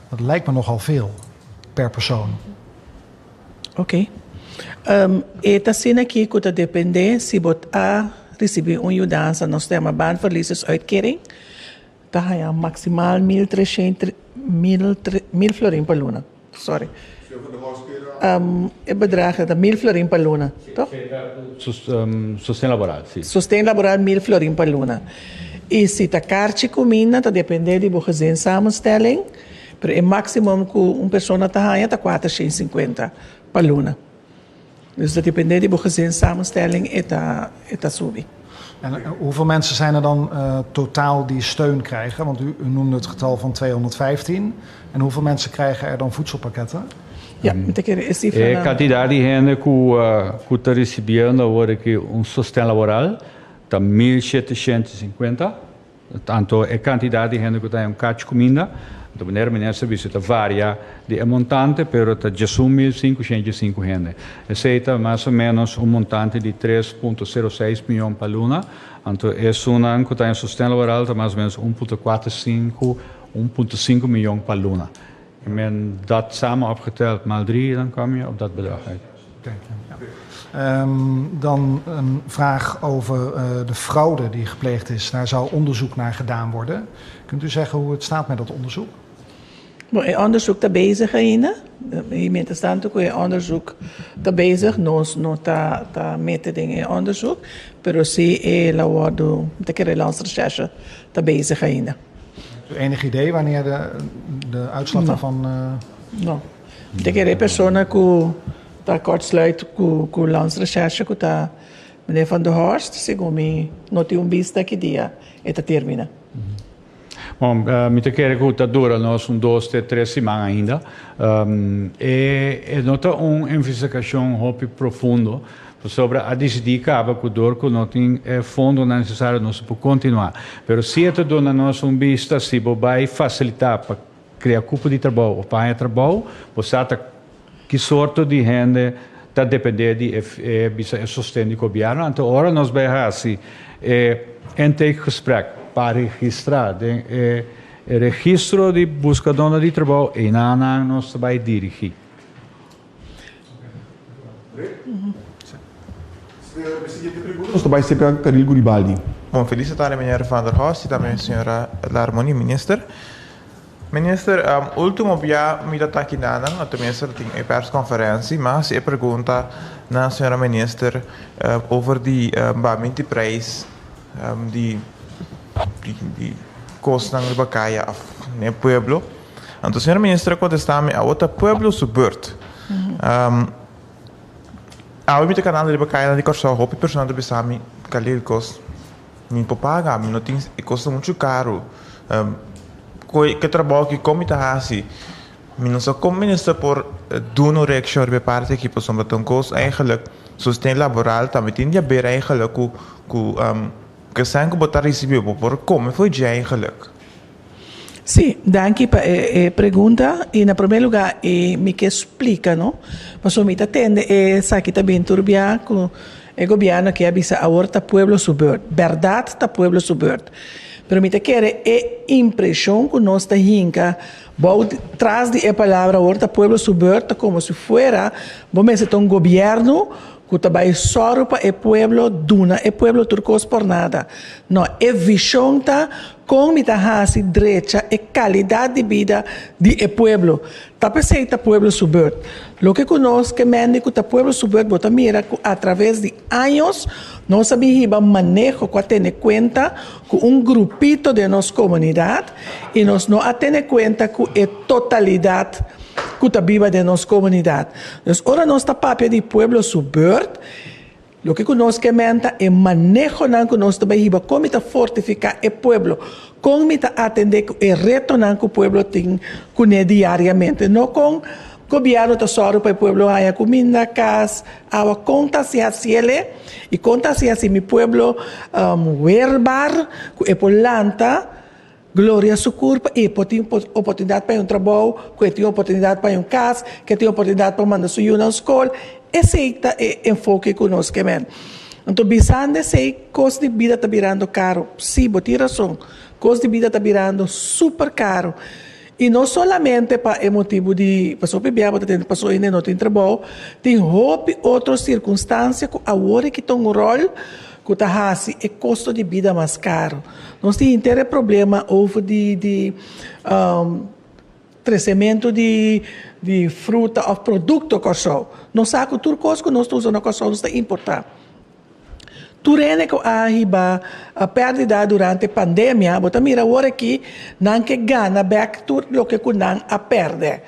dat lijkt me nogal veel per persoon. Ok. E ta asina aki ku ta dependé si bo a risibí un yudansa, nos ta yama baanverliesersuitkering, ta haña maksimal mil treshen, mil tre, mil florin pa luna. Sorry. E bedrag ta mil florin pa luna, toch? Sosten laboral, si. Sosten laboral mil florin pa luna. I si ta karchi kuminda ta dependé di bo gezinssamenstelling. Pero e maximum cu un persona ta haña ta 450 pa luna. Dus ta depende di bo gezinssamenstelling e ta e ta subi. En hoeveel mensen zijn er dan totaal die steun krijgen? Want u, u noemde het getal van 215. En hoeveel mensen krijgen er dan voedselpakketten? Ja, mi ta kere e cifra E cantidad di hende cu cu ta ricibiendo awor aki un sosten laboral ta 1750. Tanto e kantidat di hende ku ta haña un kach kuminda, anto manera minister bisa ta varia di e montante, pero ta 11505 hende. Esei ta mas o menos un montante di 3.06 mion pa luna, anto esunnan ku ta haña sosten laboral ta mas o menos 1.45, 1.5 mion pa luna. I men dat samen opgeteld maal drie, dan kom je op dat bedrag uit. Um, dan een vraag over uh, de fraude die gepleegd is. Daar zou onderzoek naar gedaan worden. Kunt u zeggen hoe het staat met dat onderzoek? Bon, e onderzoek ta bezig ainda. I mientrastanto ku e onderzoek ta bezig, nos no ta ta mete den e onderzoek, pero si e la wordu, mi ta kere Landsrecherche ta bezig ainda. Enig idee wanneer de, de uitslag no. daarvan... No. Mi ta kere e persona ku ta kortsluit ku ku Landsrecherche ku ta meneer Van der Horst, segun mi no tin un bista ki dia e ta termina. Bon, mi ta kere ku ta dura nos un dos te tres siman ainda. E e no ta un investigashon hopi profundo, pasobra a disidí kaba ku dor ku no tin e fondonan nesesario nos por kontinuá. Pero si e ta duna nos un bista si bo bai fasilitá pa krea kupo di trabou òf pa haña trabou, bo sa ta ki sorto di hende ta dependé di e e bisa e sosten di gobièrnu. Anto ora nos bai hasi e intakegesprek pa registrá den e e registro di buskadónan di trabou, einanan nos ta bai dirigí. Nos ta bai serka Caril Guribaldi. Bon, felis tarde meneer Van der Horst y tambe señora Larmonie, minister. Minister, ultimo bia mi ta taki nanan, o tenminste tin e persconferentie, mi a haci e pregunta na señora minister over di baminti prijs di di. kosnan riba kaya òf den e pueblo. Anto señor minister a kontestá mi, Awor ta pueblo su beurt. Awe mi ta kanando riba kayanan di Kòrsou, hopi persona ta bisa mi, Khalil, kos mi por paga, mi no tin, e kos ta muchu karu. Ke trabou aki kon mi ta hasi? Mi no sa kon minister por duna un reakshon riba e parti aki pasobra ta un kos eigenlijk sosten laboral tambe tin di haber eigenlijk ku ku esnan ku bo ta risibi bo por kome for dje eigenlijk. Sí, danki pa e pregunta i na promé lugá e mi ke splika no pasobra mi ta tende esaki ta bin tur bia ku e gobièrnu aki a bisa awor ta pueblo su beurt, bèrdat ta pueblo su beurt pero mi ta kere e impreshon ku nos ta hinka Bou tras di e palabra awor ta pueblo su beurt ta como si fuera bo mester ta un gobierno cu ta bay sòru pa e pueblo, duna e pueblo tur cos por nada. No, e vision ta con mi ta haci drecha e calidad di bida di e pueblo. Ta p'esey ta pueblo su beurt. Loke cu nos ke mende cu ta pueblo su beurt bo ta mira cu a traves di años nos a bin hiba maneho cu a tene cuenta cu un grupito den nos comunidad y nos no a tene cuenta cu e totalidad cu ta biba den nos comunidad. Dus ora nos ta papia di pueblo su beurt, loke cu nos ke men ta e manehonan cu nos ta bay hiba, con mi ta fortifica e pueblo, con mi ta atende cu e retonan cu pueblo tin cune diariamente, no con Gobierno ta sòru pa e pueblo haña kuminda, kas, awa. Kon ta hasi hasiel e? I kon ta hasi hasi mi pueblo weerbaar ku e por lanta, gloria su kurpa i e por tin oportunidat pa haña un trabou, ku e tin oportunidat pa haña un kas, ku e tin oportunidat pa manda su yunan skol. Esei ta e enfoke ku nos ke men. Anto bisando esei, kos di bida ta birando karu. Sí, bo tin rason. Kos di bida ta birando super karu. I no solamente pa e motibu di pasobra hopi bia bo ta tende pasobra hende no tin trabou, tin hopi otro sirkunstansia ku awor e kita un ròl ku ta hasi e kosto di bida mas karu. Nos tin henter e problema over di di tresementu di di fruta òf produkto Kòrsou. Nos sa ku tur kos ku nos ta usa na Kòrsou nos ta importá. Tur hende ku a hiba pèrdida durante pandemia, bo ta mira awor aki nan ke gana bèk tur loke ku nan a pèrdè.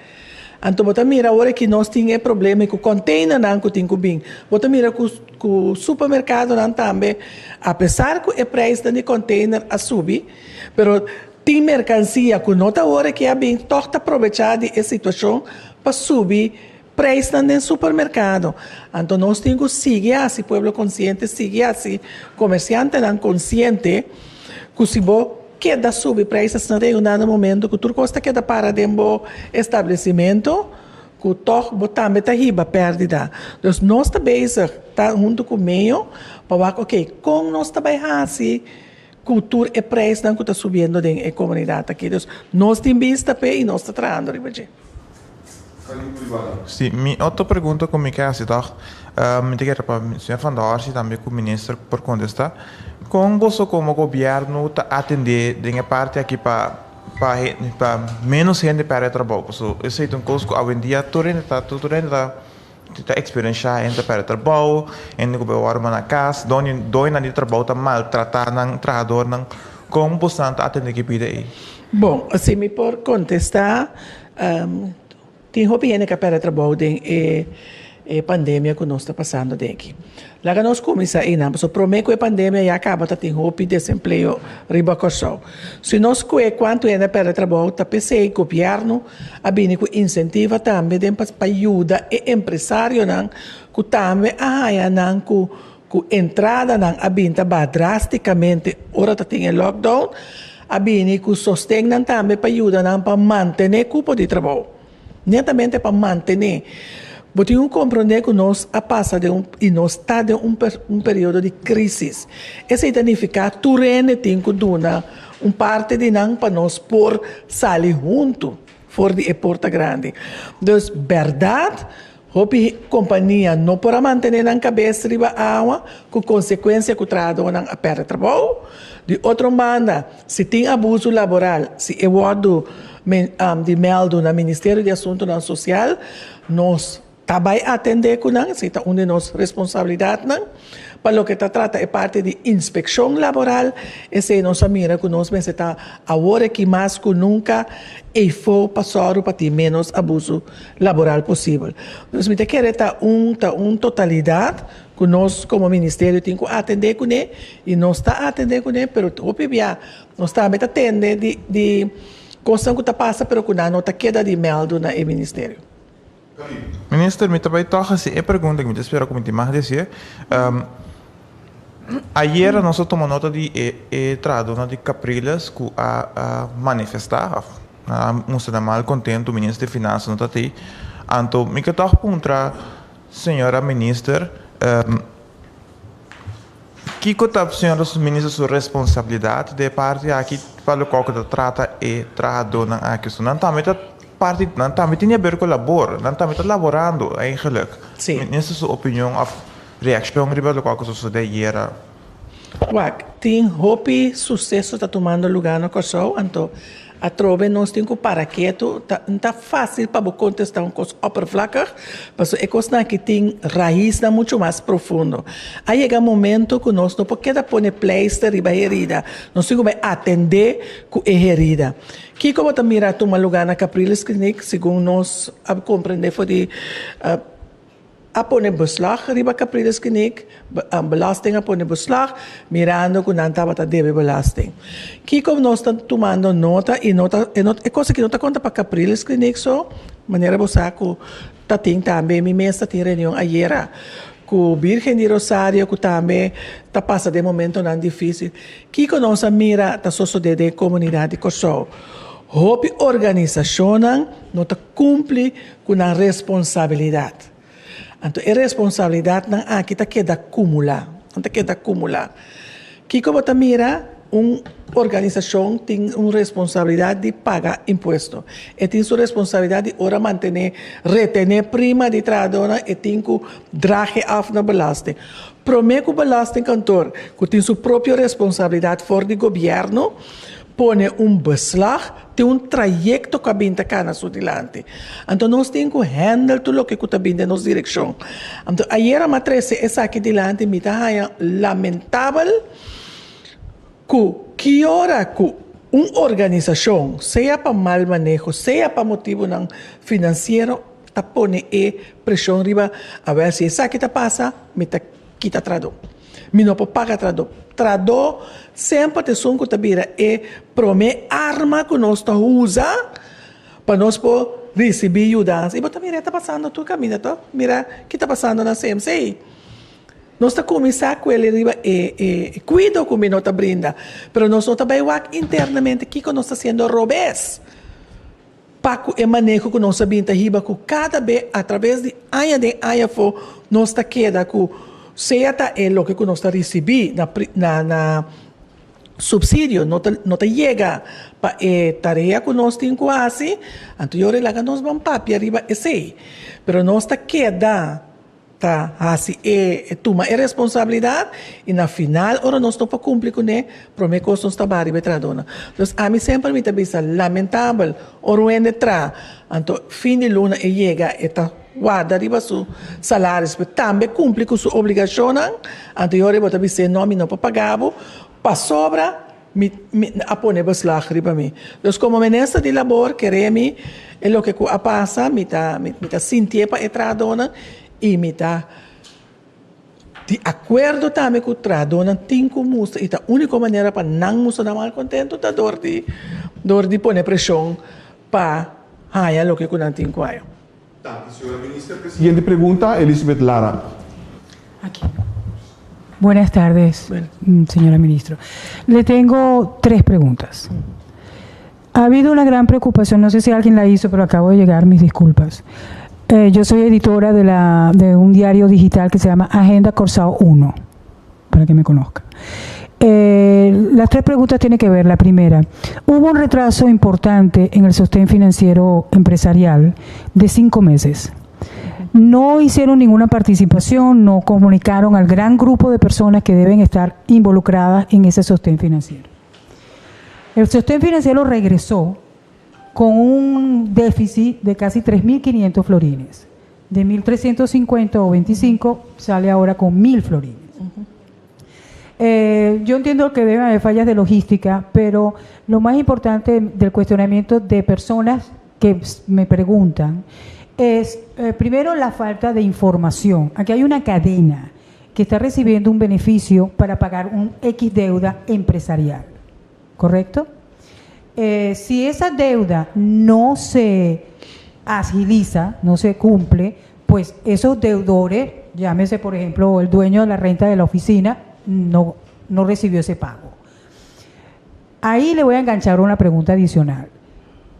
Anto bo ta mira awor aki nos tin e problema ku kònteinernan ku tin ku bin. Bo ta mira ku ku supermerkadonan tambe, apesar ku e preisnan di kònteiner a subi, pero tin merkansia ku no ta awor aki a bin, tòg ta probechá di e situashon pa subi Preisnan den supermerkado. Anto nos tin ku sigui hasi pueblo konsiente, sigui hasi komersiantenan konsiente ku si bo keda subi preis asina ta yega un dado momento ku tur kos ta keda para den bo establesimentu ku tòg bo tambe ta hiba pèrdida. Dus nos ta bezig ta huntu ku meyo pa wak oke kon nos ta bai hasi ku tur e preisnan ku ta subiendo den e komunidat aki. Dus nos tin bista p'e i nos ta trahando riba dje. Si, mi otro pregunta ku mi ke hasi tòg, mi ta kere pa señor Van der Horst i tambe ku minister por kontestá, kon boso komo gobièrnu ta atendé den e parti aki pa pa pa ménos hende pèrdè trabou? Pasobra esei ta un kos ku awendia tur hende ta tur hende ta ta eksperenshá, hende ta pèrdè trabou, hende ku bai wòrdu na kas, doñonan di trabou ta maltratá nan trahadornan. Kon bosonan ta atendé ku e pida ei? Bon, si mi por kontestá, Tin hopi hende ku a pèrdè trabou den e e pandemia ku nos ta pasando den aki. Laga nos kuminsá einan, pasobra promé ku e pandemia ya kaba ta tin hopi desempleo riba Kòrsou. Si nos kue kuantu hende a pèrdè trabou, ta p'esei gobièrnu a bini ku insentiva tambe den pa yuda e empresarionan ku tambe a haña nan ku ku entradanan a bin ta baha drástikamente ora ta tin e lockdown, a bini ku sostennan tambe pa yuda nan pa mantené kupo di trabou. Netamente pa mantené. Bo tin ku komprondé ku nos a pasa den un i nos ta den un un periodo di krísis. Esei ta nifiká tur hende tin ku duna un parti di nan pa nos por sali huntu for di e porta grandi. Dus bèrdat Hopi kompania no por a mantené nan kabes riba awa, ku konsekuensia ku trahadónan a pèrdè trabou. Di otro banda, si tin abusu laboral, si e wòrdu di mèldu na Ministerio di Asuntunan Sosial, nos ta bai atendé ku nan, esei ta un di nos responsabilidatnan. Pa loke ta trata e parti di inspekshon laboral, esei nos a mira ku nos mester ta awor aki mas ku nunka eifó pa sòru pa tin ménos abusu laboral posibel. Dus mi ta kere ta un ta un totalidat ku nos komo ministerio tin ku atendé kuné i nos ta atendé kuné pero hopi bia nos tambe ta tende di di kosnan ku ta pasa pero ku nan no ta keda di mèldu na e ministerio. Minister, mi ta bai tòg hasi e pregunta ku mi ta spera ku mi tin mag disi. Ayera nos a tuma nota di e e trahadónan di Capriles ku a a manifestá òf a mustra nan mal kontentu, minister di Finansa no ta tei. Anto mi ke tòg puntra señora minister, kiko ta señora minister su responsabilidat den e parti aki pa lokual ku ta trata e trahadónan aki? So nan tambe ta parti, nan tambe tin di haber ku labor, nan tambe ta laborando eigenlijk. Minister su opinion òf reakshon riba lokual ku sosodé ayera. Wak, tin hopi suseso ta tumando lugá na Kòrsou, anto atrobe nos tin ku para ketu. Ta no ta fásil pa bo kontestá un kos oppervlakkig, pasobra e kosnan aki tin raisnan muchu mas profundo. A yega momento ku nos no por keda pone pleister riba herida, nos tin ku bai atendé ku e herida. Kiko bo ta mira a tuma lugá na Capriles Kliniek, segun nos a komprendé for di A pone beslag riba Capriles Kliniek, belasting a pone beslag mirando ku nan tabata debe belasting. Kiko nos ta tumando nota i no ta e kos aki no ta konta pa Capriles Kliniek so, manera bo sa ku ta tin tambe mi mes ta tin reunion ayera ku Birgen di Rosario ku tambe ta pasa den momentonan difisil. Kiko nos a mira ta sosode den komunidat di Kòrsou? Hopi organisashonnan no ta kumpli ku nan responsabilidat. Anto e responsabilidatnan aki ta keda kumulá, nan ta keda kumulá. Kiko bo ta mira? Un organisashon tin un responsabilidat di paga impuesto. E tin su responsabilidat di ora mantené, retené prima di trahadónan, e tin ku draag e af na belasting. Promé ku belastingkantoor, ku tin su propio responsabilidat for di gobièrnu, pone un beslag, tin un trayekto ku a bin ta kana su dilanti. Anto nos tin ku hèndel tur loke ku ta bin den nos direkshon. Anto ayera mi a trese esaki dilanti, mi ta haña lamentabel ku ki ora ku un organisashon, sea pa mal maneho, sea pa motibunan finansiero, ta pone e preshon riba, awel si esaki ta pasa, mi ta kita trado. Mi no por paga trado. Trado semper ta esun ku ta bira e promé arma ku nos ta usa pa nos por risibí yudansa. I bo ta mira e ta pasando tur kaminda to. Mira ki ta pasando na CMC. Nos ta kuminsá ku el riba e e kuido ku mi no ta brinda, pero nos no ta bai wak internamente kiko nos ta hasiendo robes. Pa ku e maneho ku nos a bin ta hiba ku kada be atraves di aña den aña afó nos ta keda ku sea ta e loke ku nos ta risibí na na na supsidio no ta no ta yega pa e tarea ku nos tin ku hasi, anto yora e laga nos ban papia riba esei. Pero nos ta keda. Ta hasi e tuma e responsabilidat i na final ora nos no por kumpli kuné, promé kos nos ta baha riba e trahadónan. Dus ami semper mi ta bisa lamentabel ora un hende traha anto fin di luna e yega e ta warda riba su salaris pero tambe kumpli ku su obligashonnan anto e ora bo ta bis'é no mi no por paga bo pasobra mi mi a pone beslag riba mi. Dus komo minister di labor kere mi e loke ku a pasa mi ta mi ta sintié pa e trahadónan i mi ta di akuerdo tambe ku trahadónan tin ku mustra i ta úniko manera pa nan mustra nan malkontentu ta dor di dor di pone preshon pa haña loke ku nan tin ku haña. Danki, señora minister. Siguiente pregunta, Elizabeth Lara. Aquí. Buenas tardes, señora ministra. Le tengo tres preguntas. Ha habido una gran preocupación, no sé si alguien la hizo, pero acabo de llegar, mis disculpas. Eh, yo soy editora de, la, de un diario digital que se llama Agenda Corsao 1, para que me conozca. Eh, las tres preguntas tienen que ver. La primera, hubo un retraso importante en el sostén financiero empresarial de cinco meses. No hicieron ninguna participación, no comunicaron al gran grupo de personas que deben estar involucradas en ese sostén financiero. El sostén financiero regresó con un déficit de casi 3.500 florines. De 1.350 o 25 sale ahora con 1.000 florines. Eh, yo entiendo que deben haber fallas de logística, pero lo más importante del cuestionamiento de personas que me preguntan es, eh, primero, la falta de información. Aquí hay una cadena que está recibiendo un beneficio para pagar un X deuda empresarial, ¿correcto? Eh, si esa deuda no se agiliza, no se cumple, pues esos deudores, llámese por ejemplo el dueño de la renta de la oficina, no, no recibió ese pago. Ahí le voy a enganchar una pregunta adicional.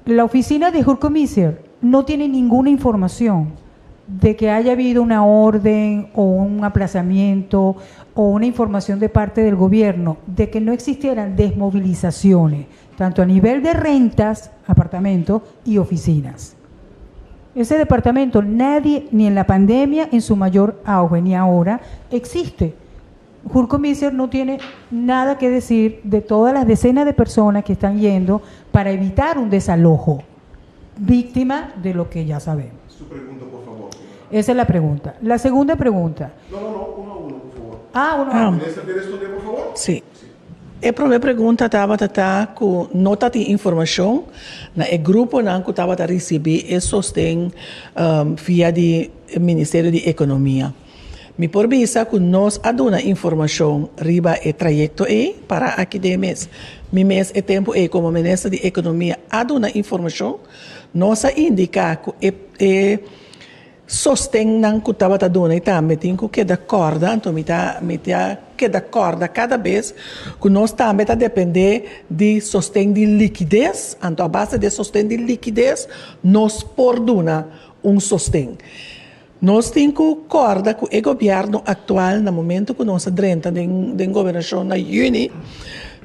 La oficina de Huurcommissie no tiene ninguna información de que haya habido una orden o un aplazamiento o una información de parte del gobierno de que no existieran desmovilizaciones, tanto a nivel de rentas, apartamentos y oficinas. Ese departamento, nadie, ni en la pandemia, en su mayor auge, ni ahora, existe. Huurcommissie no tiene nada que decir de todas las decenas de personas que están yendo para evitar un desalojo, víctima de lo que ya sabemos. Su pregunta, por favor. Esa es la pregunta. La segunda pregunta. No, no, no, uno a uno, por favor. Ah, uno a uno. Minister, kier respondé, por favor? Si. E promé pregunta tabata ta ku no tatin informashon na e gruponan ku tabata risibí e sosten via di Ministerio di Ekonomia. Mi por bisa ku nos a duna informashon riba e trayekto ei para aki den mes. Mi mes e tempu ei komo Minister di Ekonomia a duna informashon. Nos a indiká ku e e Sostennan ku tabata duna i tambe tin ku keda kòrda, anto mi ta mi ta keda kòrda kada bes ku nos tambe ta dependé di sosten di likides, anto a base di e sosten di likides nos por duna un sosten. Nos tin ku kòrda ku e gobièrnu aktual na momento ku nos a drenta den den gobernashon na yüni,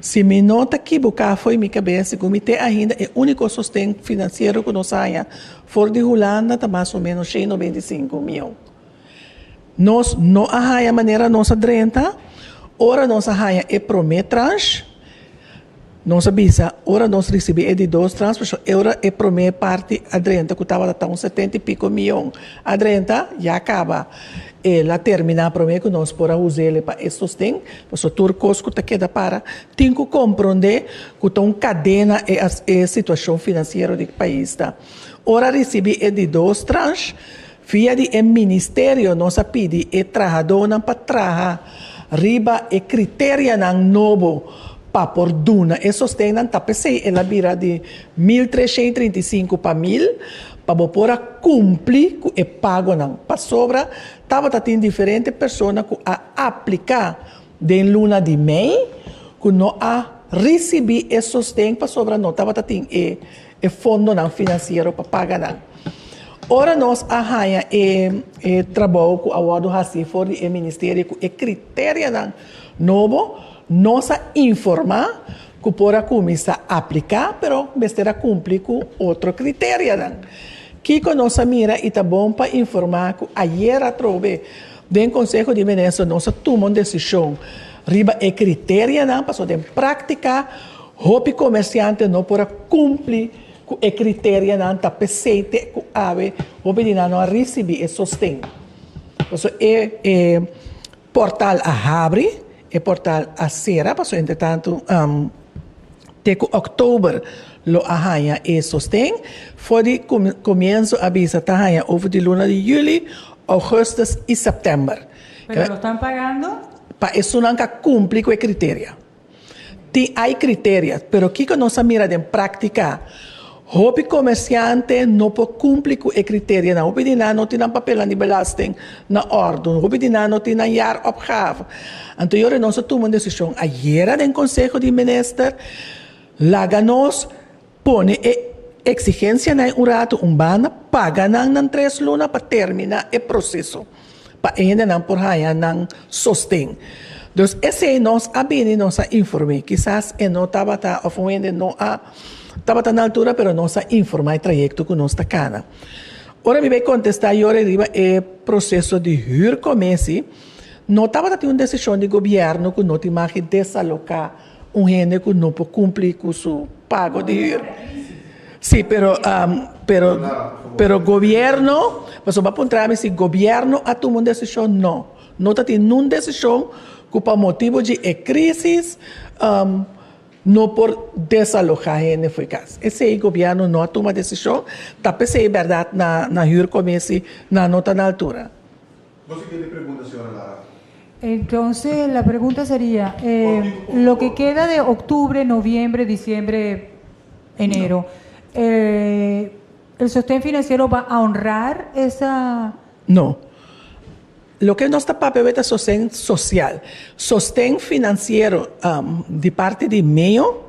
Si mi no ta kibuká fo'i mi kabes, segun mi te ainda e úniko sosten finansiero ku nos haña for di Hulanda ta mas o ménos 195 mion. Nos no a haña manera nos a drenta, ora nos a haña e promé transh, nos a bisa ora nos risibí e di dos transh, pasobra e ora e promé parti a drenta ku tabata ta un setenta i piko mion a drenta, ya kaba. El a terminá promé ku nos por a us'el pa e sosten, pasobra tur kos ku ta keda para tin ku komprondé ku ta un kadena e e situashon finansiero di pais ta. Ora risibí e di dos transh, via di e ministerio nos a pidi e trahadónan pa traha riba e kriterianan nobo pa por duna e sostennan, ta p'esei el a bira di 1335 pa mil, pa bo por a kumpli ku e pagonan, pasobra tabata tin diferente persona ku a apliká den luna di mei ku no a risibí e sosten pasobra no tabata tin e e fondonan finansiero pa paga nan. Ora nos a haña e e trabou ku a wòrdu hasí for di e ministerio ku e kriterianan nobo, nos a informá ku por a kuminsá apliká, pero mester a kumpli ku otro kriterianan. Kiko nos a mira i ta bon pa informá ku ayer atrobe den Konseho di Minister nos a tuma un desishon riba e kriterianan, pasobra den práktika hopi komersiante no por a kumpli ku e kriterianan, ta p'esei te ku awe hopi di nan no a risibí e sosten. Pasobra e e Portal a habri, e portal a sera pasobra entretantu te ku òktober lo a haña e sosten. For di komienso a bisa ta haña over di luna di yüli, ougùstus i sèptèmber. Pero lo tan pagando? Pa esunnan ku a kumpli ku e kriteria. Tin hay criteria, pero kico nos a mira den practica? Hopi comerciante no por cumpli cu e criterianan. Hopi di nan no tin nan papelnan di belasting na ordo. Hopi di nan no tin nan jaaropgave. Anto yora nos a tuma un decision ayera den Conseho di Minister, laga nos pone e exigencianan un rato un banda, paga nan nan tres luna pa termina e proceso. Pa e hendenan por haña nan sosten. Dus esei nos a bini nos a inform'é. Kisas e no tabata òf un hende no a tabata na altura pero nos a informá e trayekto ku nos ta kana. Ora mi bai kontestá yora riba e proseso di huurcommissie, no tabata tin un desishon di gobièrnu ku no tin mag di desaloká un hende ku no por kumpli ku su pago di hür. Sí, pero, pero, pero gobierno, pasobra bo a puntra mi si gobierno a tuma un desishon, no. No ta tin nun desishon. ku pa motibu di e krísis no por desalohá hende fo'i kas. Esei gobièrnu no a tuma desishon, ta p'esei bèrdat na na huurcommissie nan no ta na altura. Bo siguiente pregunta, señora Lara. Entonces la pregunta sería, lo que queda de octubre, noviembre, diciembre, enero, el sostén financiero va a honrar esa... No. Loke nos ta papia ta sosten sosial. Sosten finansiero di parti di meo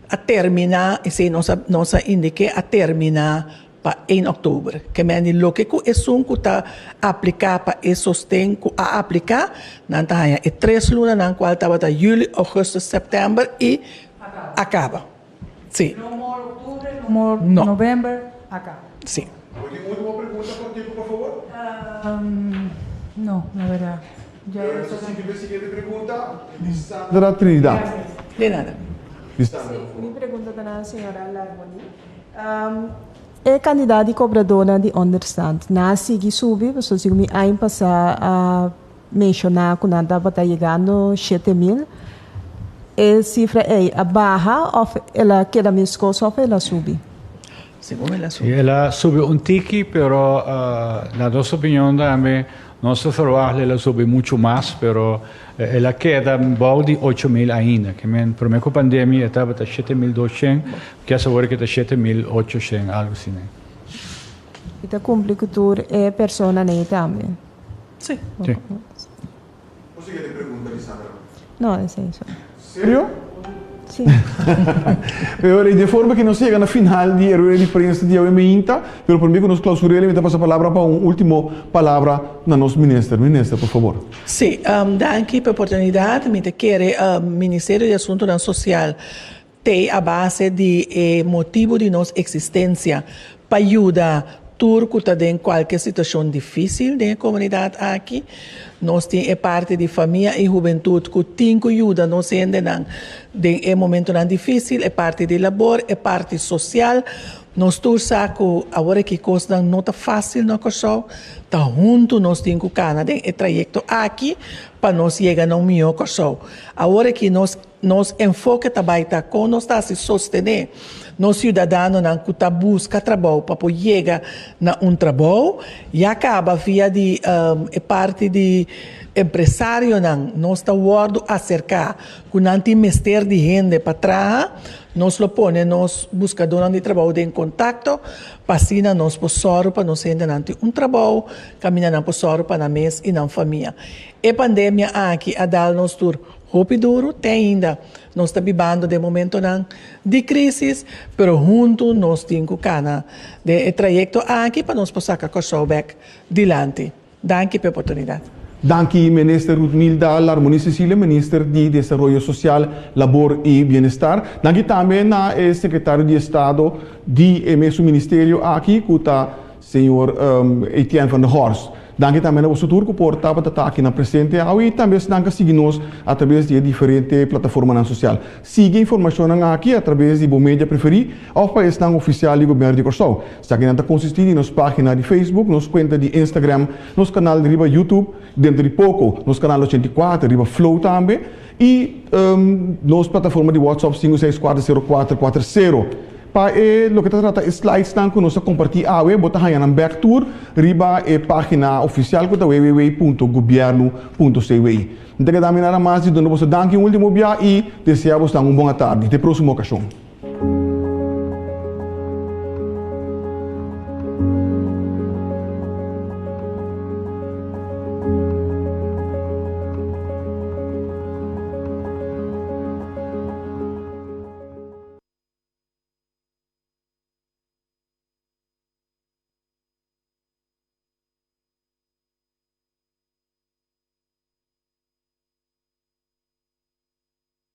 a terminá, esei nos a nos a indiké a terminá pa 1 òktober. Ke men di loke ku esun ku ta apliká pa e sosten ku a apliká, nan ta haña e tres lunanan kual tabata yüli, ougùstùs, sèptèmber i a kaba. Sí. No more octubre, no more no. November, a kaba. Sí. Bo tin último pregunta kòrtiku, por favor? No, la verdad. Ya eso. Sigui pa e siguiente pregunta, Lisandra Trinidad. De nada. Lisandra, por favor. Mi pregunta ta na señora Larmonie. E kandidat di kobradónan di ònderstant nan a sigui subi, pasobra segun mi aña pasá a menshoná ku nan tabata yegando 7000. E sifra ei a baha òf el a keda meskos òf el a subi? Segun el a subi. El a subi un tiki, pero na nos opinion tambe nos ta verwagt el a subi muchu mas, pero el a keda bou di 8000 ainda. Ke men promé ku pandemia e tabata 7200, kias awor ke ta 7800, algu asina. I ta kumpli ku tur e personanan ei tambe? Sí. Sí. Bo siguiente pregunta, Lisandra. No, esei so. Serio? Sí. Pero di forma ku nos yega na final di e rueda di prensa di awe meinta, pero promé ku nos klausur'é mi ta pasa palabra pa un último palabra na nos minister. Minister, por fabor. Sí, danki pa e oportunidat. Mi ta kere Ministerio di Asuntunan Sosial t'ei a base di e motibu di nos eksistensia pa yuda tur ku ta den kualke situashon difísil den e komunidat aki. Nos tin e parti di famia i hubentut ku tin ku yuda nos hendenan den e momentunan difísil, e parti di labor, e parti sosial. Nos tur sa ku awor aki kosnan no ta fásil na Kòrsou. Ta huntu nos tin ku kana den e trayekto aki pa nos yega na un mihó Kòrsou. Awor aki nos. Nos enfoke ta bai ta kon nos ta hasi sostené nos siudadanonan ku ta buska trabou pa por yega na un trabou. Ya kaba via di e parti di empresarionan nos ta wòrdu aserká ku nan tin mester di hende pa traha. Nos lo pone nos buskadónan di trabou den kontakto pa asina nos por sòru pa nos hendenan tin un trabou kaminda nan por sòru pa nan mes i nan famia. E pandemia aki a dal nos tur Hopi duru te ainda. Nos ta bibando den momentonan di crisis, pero huntu nos tin cu cana den e trayecto aki pa nos por saca Corsou bek dilanti. Danki p'e oportunidad. Danki Minister Ruthmilda Larmonie-Cecilia, Minister di Desaroyo Social, Labor y Bienestar. Danki tambe na e Secretario di Estado di e mesun ministerio aki cu ta Señor Etienne van der Horst. Danki tambe na boso tur ku por tabata ta aki na presente awe i tambe esnan ku a sigui nos atraves di e diferente plataformanan sosial. Sigui e informashonnan aki atraves di bo media preferí òf pa esnan ofisial di Gobièrnu di Kòrsou. Esakinan ta konsistí di nos página di Facebook, nos kuenta di Instagram, nos kanal riba YouTube, denter di poko nos kanal 84 riba Flow tambe, i nos plataforma di WhatsApp sinku seis kuater sero kuater kuater sero. Pa e loke ta trata e slidesnan ku nos a kompartí awe, bo ta haña nan bèk tur riba e página ofisial ku ta www.gobiernu.cw. Mi ta keda mi nada mas di duna boso danki un último bia i deseá bosnan un bon atardi. Te próksimo okashon.